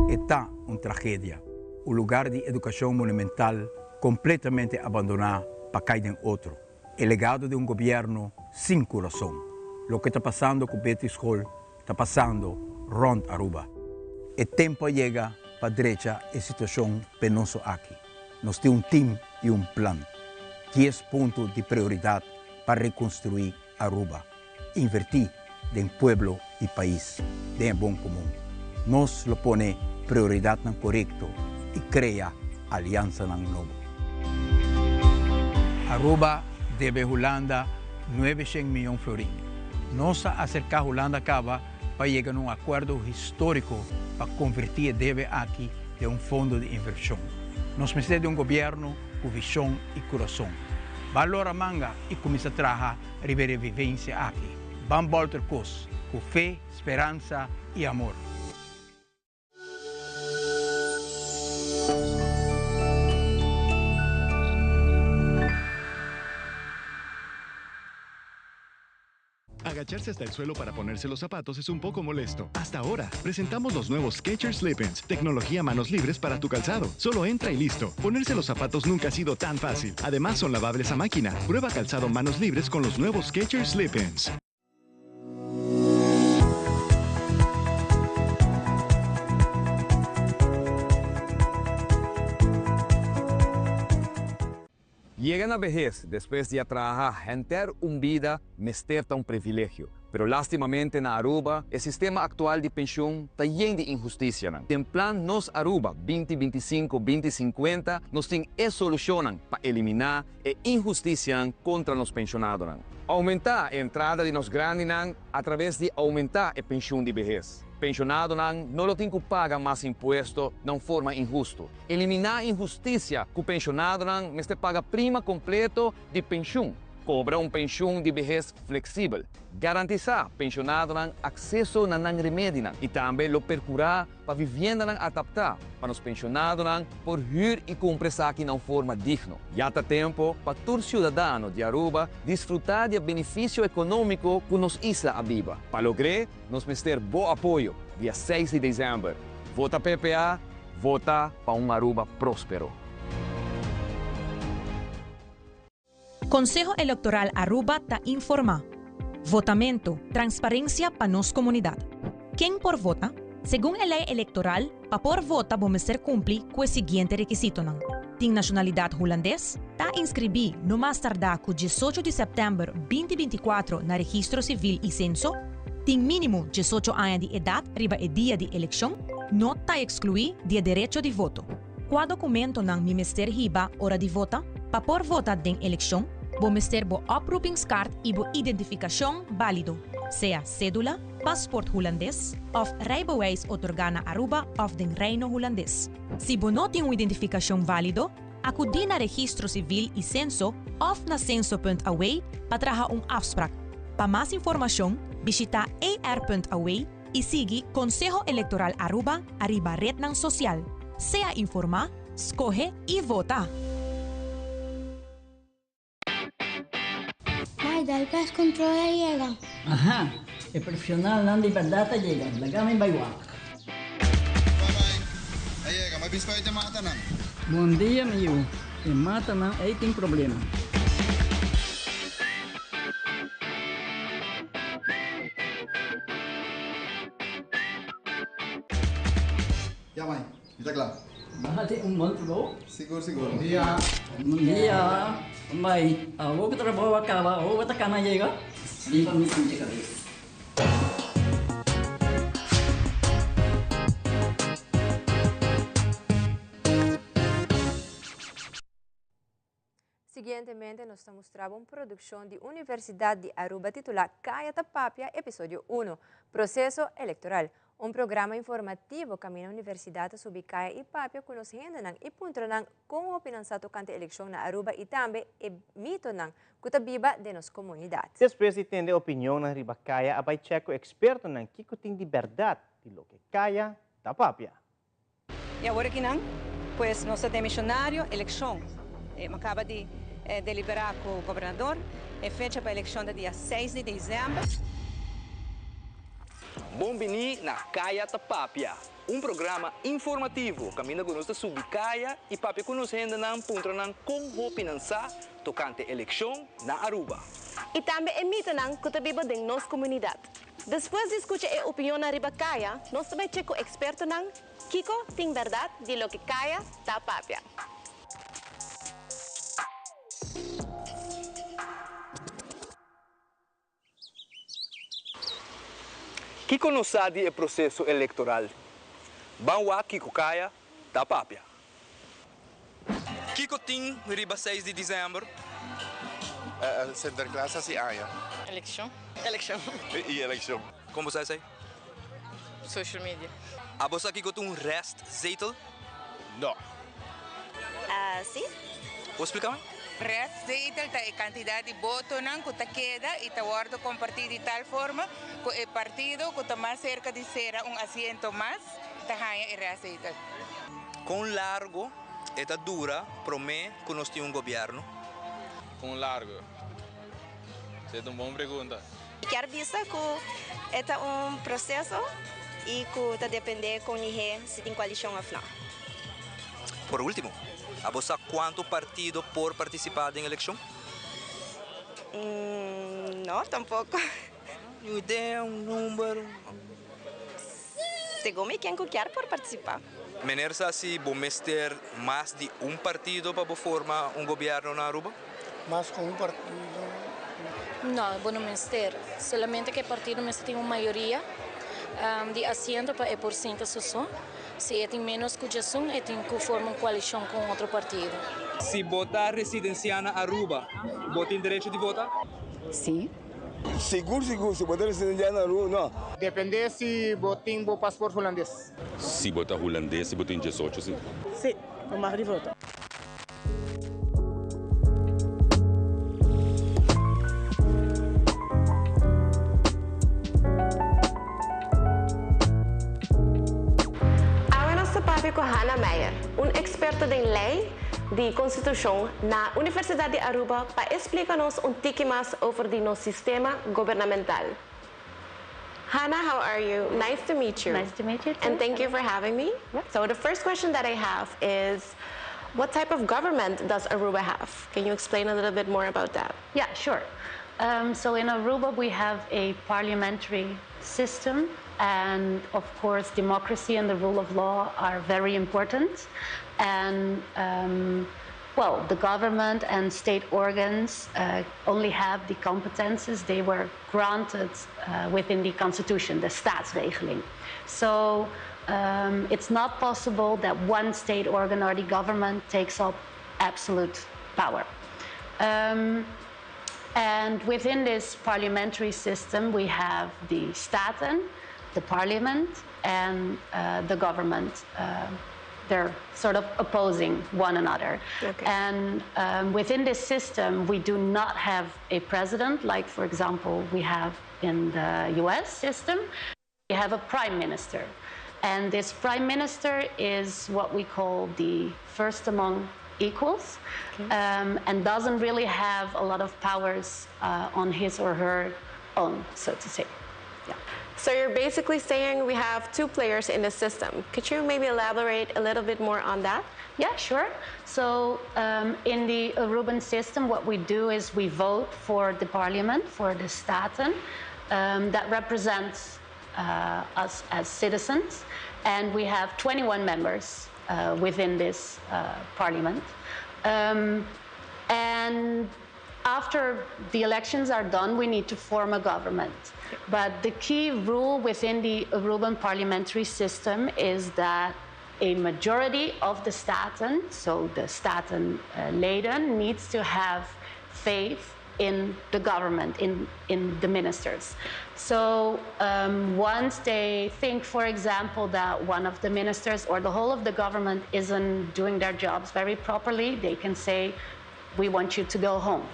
E ta un tragedia. Un lugar di educacion monumental completamente abandona pa cay den otro. E legado di un gobierno sin curason. Loke ta pasando cu Betty School ta pasando rond Aruba. E tempo a yega pa drecha e situacion penoso aki. Nos tin un team y un plan. Dies punto di prioridad pa reconstrui Aruba. Inverti den pueblo y pais, den e bon comun. Nos lo pone prioridadnan corecto y crea alianzanan nobo. Aruba debe Hulanda 900 miyon florin. Nos a acerca Hulanda caba pa yega na un acuerdo historico pa converti e debe aki den un fondo di inversion. Nos mester di un gobierno cu vision y curason. Ban lora manga y cuminsa traha riba e revivencia aki. Ban bolter cos cu fe, speransa y amor. Agacharse hasta el suelo para ponerse los zapatos es un poco molesto. Hasta ahora, presentamos los nuevos Skechers Slip-ins, tecnología manos libres para tu calzado. Solo entra y listo. Ponerse los zapatos nunca ha sido tan fácil. Además, son lavables a máquina. Prueba calzado manos libres con los nuevos Skechers Slip-ins. Yega na behes despues di a traha henter un bida mester ta un privilegio. Pero lastimamente na Aruba e sistema actual di pensioen ta yen di inhusticianan. Den Plan Nos Aruba binti bintisinco binti sinkuenta nos tin e solucionnan pa elimina e inhusticianan contra nos pensionadonan. Aumenta e entrada di nos grandinan a traves di aumenta e pensioen di behes. Pensionadonan no lo tin cu paga mas impuesto na un forma inhusto. Eliminá inhustisia ku penshonadonan mester paga prima kompleto di penshun. Kobra un penshun di behes fleksibel. Garantisá penshonadonan akseso na nan remedinan i tambe lo perkurá pa viviendanan adaptá pa nos penshonadonan por hür i kumpra esaki na un forma digno. Ya ta tempu pa tur siudadano di Aruba disfrutá di e benefisio ekonómiko ku nos isla a biba. Pa logr'é, nos mester bo apoyo dia seis di desèmber. Vota PPA! Vota pa un Aruba prospero. Conseho Electoral Aruba ta informa. Votamento, transparencia pa nos comunidad. Ken por vota? Segun e ley electoral, pa por vota bo mester cumpli cu e siguiente requisitonan, Tin nacionalidad Hulandes, ta inscribi no mas tarda cu 18 di september 2024 na Registro Civil y Censo, Tin mínimo 18 aña di edat riba e dia di elekshon, no ta ekskluí di e derecho di voto. Kua dokumentonan mi mester hiba ora di vota? Pa por vota den elekshon, bo mester bo oproepingskaart i bo identifikashon bálido, sea sédula, pasport hulandes òf rijbewijs otorgá na Aruba òf den Reino Hulandes. Si bo no tin un identifikashon válido, akudí na Registro Sivil i Senso òf na Censo.aw pa traha un afsprak. Pa mas informashon, bishitá er.aw i sigui Konseho Elektoral Aruba ariba retnan sosial. Sea informá, skohe i vota! Mai, dal pest control a yega. Aha, e profesionalnan di berdad a yega, laga mi bai wak. Bye bye, a yega, mi a bin spuit e matanan. Bon dia mi yu, e matanan ei tin problema. Ya mai, mi ta kla. Nan tin un bon trabou. Sigur sigur. Bon dia. Bon dia. Bai, awor ku trabou a kaba, awor bo ta kana yega? Riba mi sinti kabes. Siguientemente nos ta mustra bo un produccion di Universidad di Aruba titula Caya ta Papia episodio uno, Proceso Electoral. Un programa informativo caminda Universidad ta subi caya y papia cu nos hendenan y puntra nan con hopinan sa tocante eleccion na Aruba y tambe e mitonan cu ta biba den nos comunidad. Despues di tende opinionnan riba Caya a bay check cu expertonan kico tin di berdad di loke Caya ta papia. Y awor aki nan, pues nos ta den misionario eleccion. E caba di delibera cu gobernador. E fecha pa eleccion ta dia seis di december. Bon bini na Kaya ta Papia, un programa informativo kaminda ku nos ta subi kaya i papia ku nos hendenan puntra nan kon hopi nan sa tokante elekshon na Aruba. I tambe e mitonan ku ta biba den nos komunidat. Despues di skucha e opinionnan riba kaya, nos ta bai chek ku ekspertonan kiko tin bèrdat di loke kaya ta papia. Kiko nos sa di e proseso elektoral? Ban wak kiko kaya ta papia. Kiko tin riba seis di december? Sinterklaas hasi aña. Elekshon. Elekshon. I elekshon. Kon bo sa esei? Social media. Abo sa kiko ta un restzetel? No. Si. Bo splika mi? Restzetel ta e kantidat di botonan ku ta keda i ta wòrdu kompartí di tal forma ku e partido ku ta mas serka di sera un asiento mas ta haña e restzetel. Kon largo e ta dura promé ku nos tin un gobièrnu? Kon largo? Esei ta un bon pregunta. Mi kier bisa ku e ta un proseso i ku ta dependé kon lihé si tin koalishon òf nò. Por último, abo sa kuantu partido por partisipá den elekshon? No, tampoko. Ni un idea, un number? Segun mi ken ku kier por partisipá. Meneer sa si bo mester mas di un partido pa bo forma un gobierno na Aruba? Mas ku un partido? No, bo no mester. Solamente ku e partido mester tin un mayoria di asiento pa e por sinta su so. Si e tin menos ku djesun e tin ku forma un koalishon ku un otro partido. Si bo ta residensiá na Aruba, bo tin derecho di vota? Si. Sigur sigur si bo ta residencia na Aruba no. Depende si bo tin bo paspoort hulandes. Si bo ta hulandes si bo tin diesocho si. Si, bo mag di vota. Awe nos ta papia ku Hanna Meijer, un eksperto den lei di konstitushon na Universidat di Aruba pa e splika nos un tiki mas over di nos sistema gobernamental. Hanna, how are you? Nice to meet you. Nice to meet you too. And thank you for having me. So the first question that I have is, what type of government does Aruba have? Can you explain a little bit more about that? Yeah, sure. Um, so in Aruba we have a parliamentary system and of course democracy and the rule of law are very important and um, well, the government and state organs uh, only have the competences they were granted uh, within the constitution, the staatsregeling. So um, it's not possible that one state organ or the government takes up absolute power. Um, and within this parliamentary system, we have the Staten, the parliament, and uh, the government. Uh, they're sort of opposing one another. Okay. And um, within this system, we do not have a president, like, for example, we have in the US system. We have a prime minister. And this prime minister is what we call the first among equals okay. um, and doesn't really have a lot of powers on his or her own, so to say. Yeah. So you're basically saying we have two players in the system. Could you maybe elaborate a little bit more on that? Yeah, sure. So um, in the Aruban system, what we do is we vote for the parliament, for the Staten, um, that represents us as citizens. And we have 21 members within this parliament. Um, and after the elections are done, we need to form a government. But the key rule within the Aruban parliamentary system is that a majority of the Staten, so the Staten leden, needs to have faith in the government, in, in the ministers. So um, once they think, for example, that one of the ministers or the whole of the government isn't doing their jobs very properly, they can say, we want you to go home.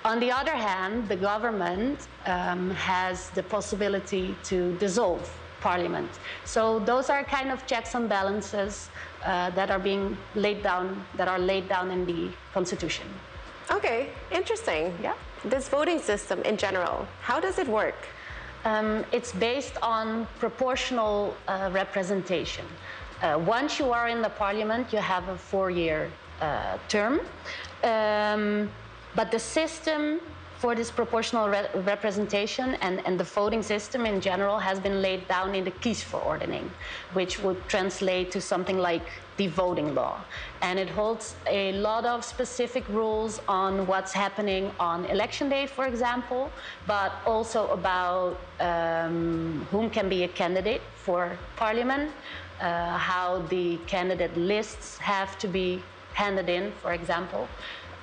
On the other hand, the government um, has the possibility to dissolve parliament. So those are kind of checks and balances that are being laid down, that are laid down in the constitution. Okay, interesting. Yeah. This voting system in general, how does it work? Um, it's based on proportional representation. Once you are in the parliament, you have a four-year term. Um, but the system for this proportional re representation and, and the voting system in general has been laid down in the Kiesverordening, which would translate to something like the voting law. And it holds a lot of specific rules on what's happening on election day, for example, but also about um, whom can be a candidate for parliament, how the candidate lists have to be handed in, for example.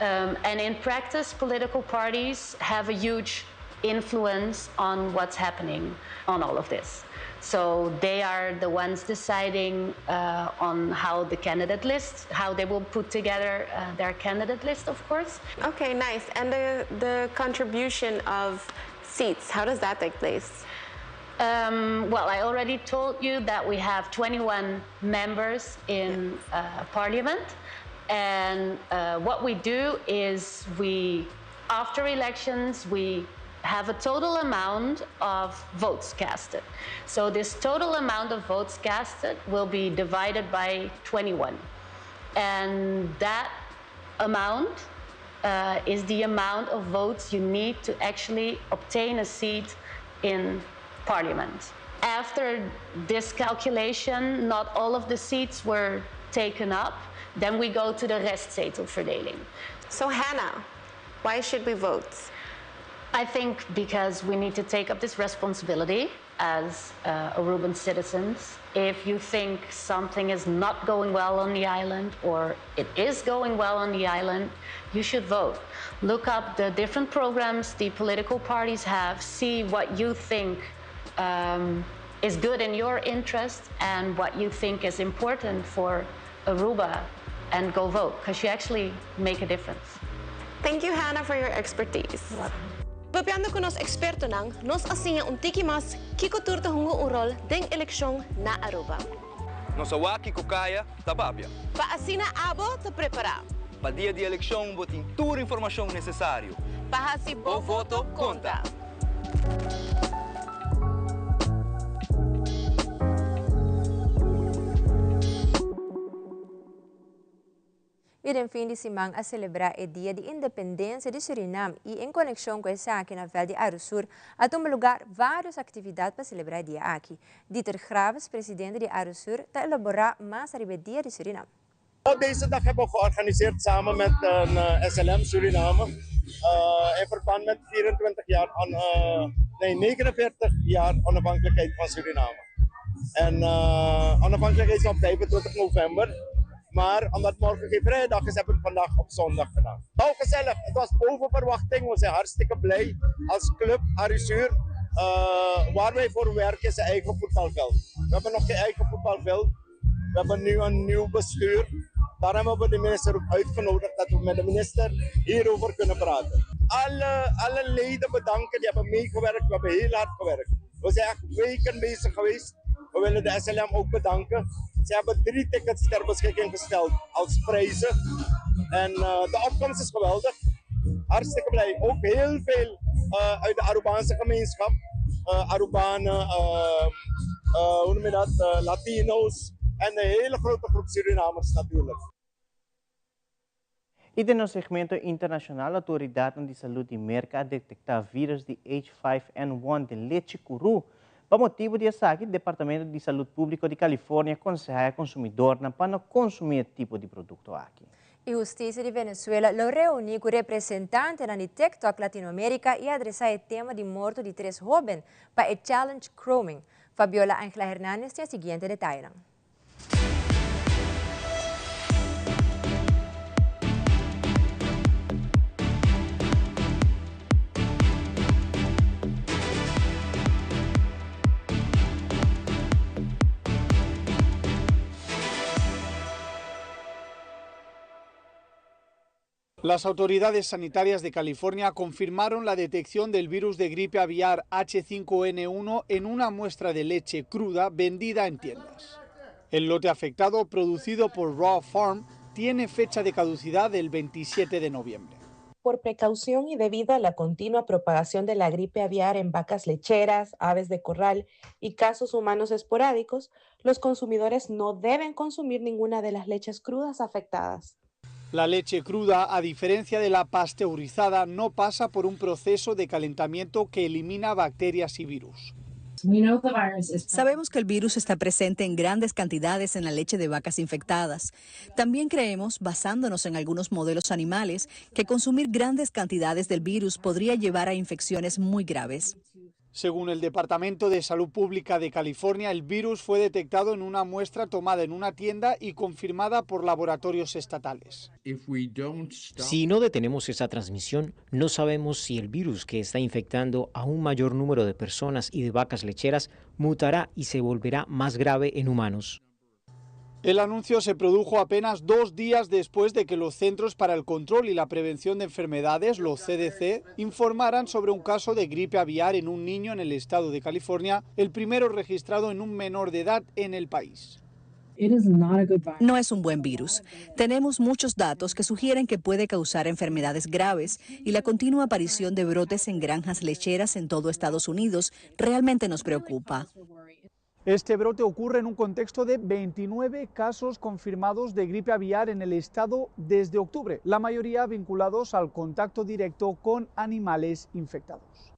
Um, and in practice, political parties have a huge influence on what's happening on all of this. So they are the ones deciding on how the candidate list, how they will put together their candidate list, of course. Okay, nice. And the, the contribution of seats, how does that take place? Um, well, I already told you that we have 21 members in parliament. And what we do is we, after elections, we have a total amount of votes casted. So this total amount of votes casted will be divided by 21. And that amount is the amount of votes you need to actually obtain a seat in parliament. After this calculation, not all of the seats were taken up. Then we go to the restzetelverdeling. So Hannah, why should we vote? I think because we need to take up this responsibility as Aruban citizens. If you think something is not going well on the island or it is going well on the island, you should vote. Look up the different programs the political parties have, see what you think um, is good in your interest and what you think is important for Aruba and go vote because you actually make a difference. Thank you, Hannah, for your expertise. Papiando ku nos ekspertonan, nos a siña un tiki mas kiko tur ta hunga un ròl den elekshon na Aruba. Nos a wak kiko kaya ta papia. Pa asina abo ta prepará. Pa dia di elekshon bo tin tur informashon nesesario. Pa hasi bo voto konta. I den fin di siman a selebrá e Dia di Independensia di Surinam i en konekshon ku esaki na vèlt di Arusur a tuma lugar vários aktividat pa selebrá e dia aki. Dieter Graves, presidente di Arusur, ta elaborá mas ariba e Dia di Surinam. Deze dag hebben we georganiseerd samen met SLM Suriname in verband met 24 jaar, nee, 49 jaar onafhankelijkheid van Suriname. En onafhankelijkheid is op 25 november. Maar omdat morgen geen vrijdag is, hebben we het vandaag op zondag gedaan. Nou, gezellig. Het was boven verwachting. We zijn hartstikke blij als club Arisuur. Waar wij voor werken is een eigen voetbalveld. We hebben nog geen eigen voetbalveld. We hebben nu een nieuw bestuur. Daarom hebben we de minister ook uitgenodigd dat we met de minister hierover kunnen praten. Alle, alle leden bedanken die hebben meegewerkt. We hebben heel hard gewerkt. We zijn echt weken bezig geweest. We willen de SLM ook bedanken. Ze hebben drie tickets ter beschikking gesteld als prijzen. En eh, de opkomst is geweldig. Hartstikke blij. Ook heel veel eh, uit de Arubaanse gemeenschap. Uh, Arubanen, ehm, hoe noem je dat? Latino's. En een hele grote groep Surinamers natuurlijk. I den nos segmento internashonal outoridatnan di salud di Merka a detektá vírus di H5N1 den lechi kurú. Pa motibu di esaki, Departamento di Salud Públiko di California a konsehá e konsumidornan pa no konsumí e tipo di produkto aki. E hustisia di Venezuela lo reuní ku representantenan di TikTok Latinoamérika i adresá e tema di morto di tres hóben pa e challenge Chroming. Fabiola Angela Hernandez tin e siguiente detayenan. Las autoridades sanitarias de California confirmaron la detección del virus de gripe aviar H5N1 en una muestra de leche cruda vendida en tiendas. El lote afectado, producido por Raw Farm, tiene fecha de caducidad del 27 de noviembre. Por precaución y debido a la continua propagación de la gripe aviar en vacas lecheras, aves de corral y casos humanos esporádicos, los consumidores no deben consumir ninguna de las leches crudas afectadas. La leche cruda, a diferencia de la pasteurizada, no pasa por un proceso de calentamiento que elimina bacterias y virus. Sabemos que el virus está presente en grandes cantidades en la leche de vacas infectadas. También creemos, basándonos en algunos modelos animales, que consumir grandes cantidades del virus podría llevar a infecciones muy graves. Según el Departamento de Salud Pública de California, el virus fue detectado en una muestra tomada en una tienda y confirmada por laboratorios estatales. Si no detenemos esa transmisión, no sabemos si el virus que está infectando a un mayor número de personas y de vacas lecheras mutará y se volverá más grave en humanos. El anuncio se produjo apenas dos días después de que los Centros para el Control y la Prevención de Enfermedades, los CDC, informaran sobre un caso de gripe aviar en un niño en el estado de California, el primero registrado en un menor de edad en el país. No es un buen virus. Tenemos muchos datos que sugieren que puede causar enfermedades graves y la continua aparición de brotes en granjas lecheras en todo Estados Unidos realmente nos preocupa. Este brote ocurre en un contexto de 29 casos confirmados de gripe aviar en el estado desde octubre, la mayoría vinculados al contacto directo con animales infectados.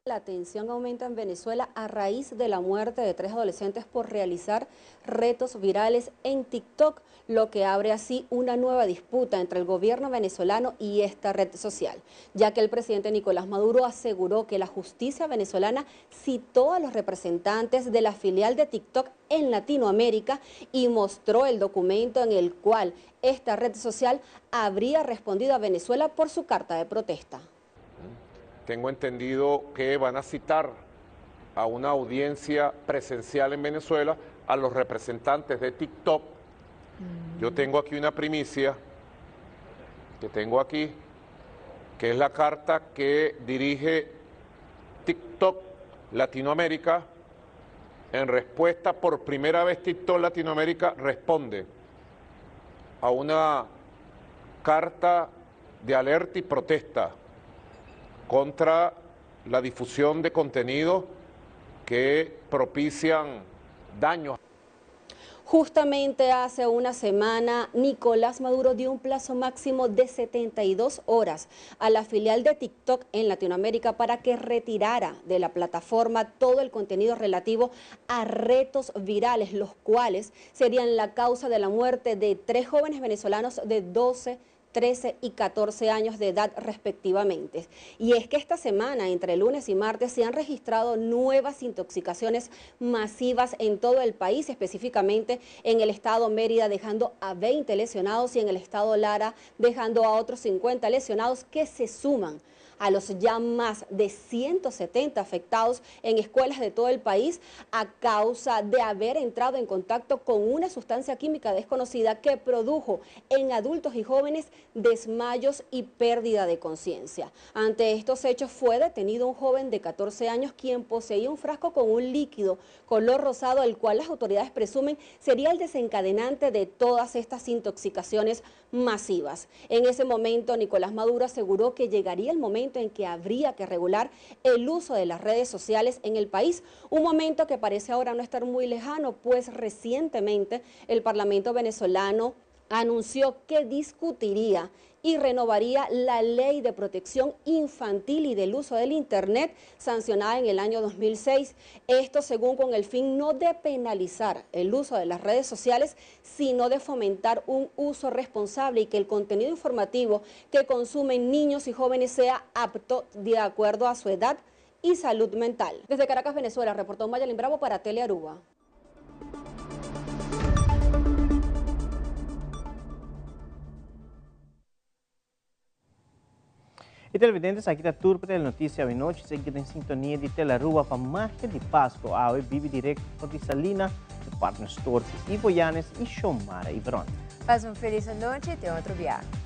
La tensión aumenta en Venezuela a raíz de la muerte de tres adolescentes por realizar retos virales en TikTok, lo que abre así una nueva disputa entre el gobierno venezolano y esta red social, ya que el presidente Nicolás Maduro aseguró que la justicia venezolana citó a los representantes de la filial de TikTok en Latinoamérica y mostró el documento en el cual esta red social habría respondido a Venezuela por su carta de protesta. Tengo entendido que van a citar a una audiencia presencial en Venezuela a los representantes de TikTok. Yo tengo aquí una primicia que tengo aquí, que es la carta que dirige TikTok Latinoamérica. En respuesta, por primera vez TikTok Latinoamérica responde a una carta de alerta y protesta contra la difusión de contenido que propician daños. Justamente hace una semana, Nicolás Maduro dio un plazo máximo de 72 horas a la filial de TikTok en Latinoamérica para que retirara de la plataforma todo el contenido relativo a retos virales, los cuales serían la causa de la muerte de tres jóvenes venezolanos de 12, 13 y 14 años de edad respectivamente. Y es que esta semana, entre lunes y martes, se han registrado nuevas intoxicaciones masivas en todo el país, específicamente en el estado Mérida, dejando a 20 lesionados y en el estado Lara, dejando a otros 50 lesionados que se suman a los ya más de 170 afectados en escuelas de todo el país a causa de haber entrado en contacto con una sustancia química desconocida que produjo en adultos y jóvenes desmayos y pérdida de conciencia. Ante estos hechos fue detenido un joven de 14 años quien poseía un frasco con un líquido color rosado, el cual las autoridades presumen sería el desencadenante de todas estas intoxicaciones masivas. En ese momento, Nicolás Maduro aseguró que llegaría el momento en que habría que regular el uso de las redes sociales en el país, un momento que parece ahora no estar muy lejano, pues recientemente el Parlamento venezolano anunció que discutiría y renovaría la Ley de Protección Infantil y del Uso del Internet sancionada en el año 2006. Esto según con el fin no de penalizar el uso de las redes sociales, sino de fomentar un uso responsable y que el contenido informativo que consumen niños y jóvenes sea apto de acuerdo a su edad y salud mental. Desde Caracas, Venezuela, reportó Mayalín Bravo para Telearuba. E televidentes aki ta tur pa Telenoticia awe nochi. Sigui den sintonia di Telearuba pa Magia di Pasco awe bibi direct for di Salina cu partner store cu Ivo Yanes y Xiomara Ibron. Pasa un feliz anochi y te otro biaha.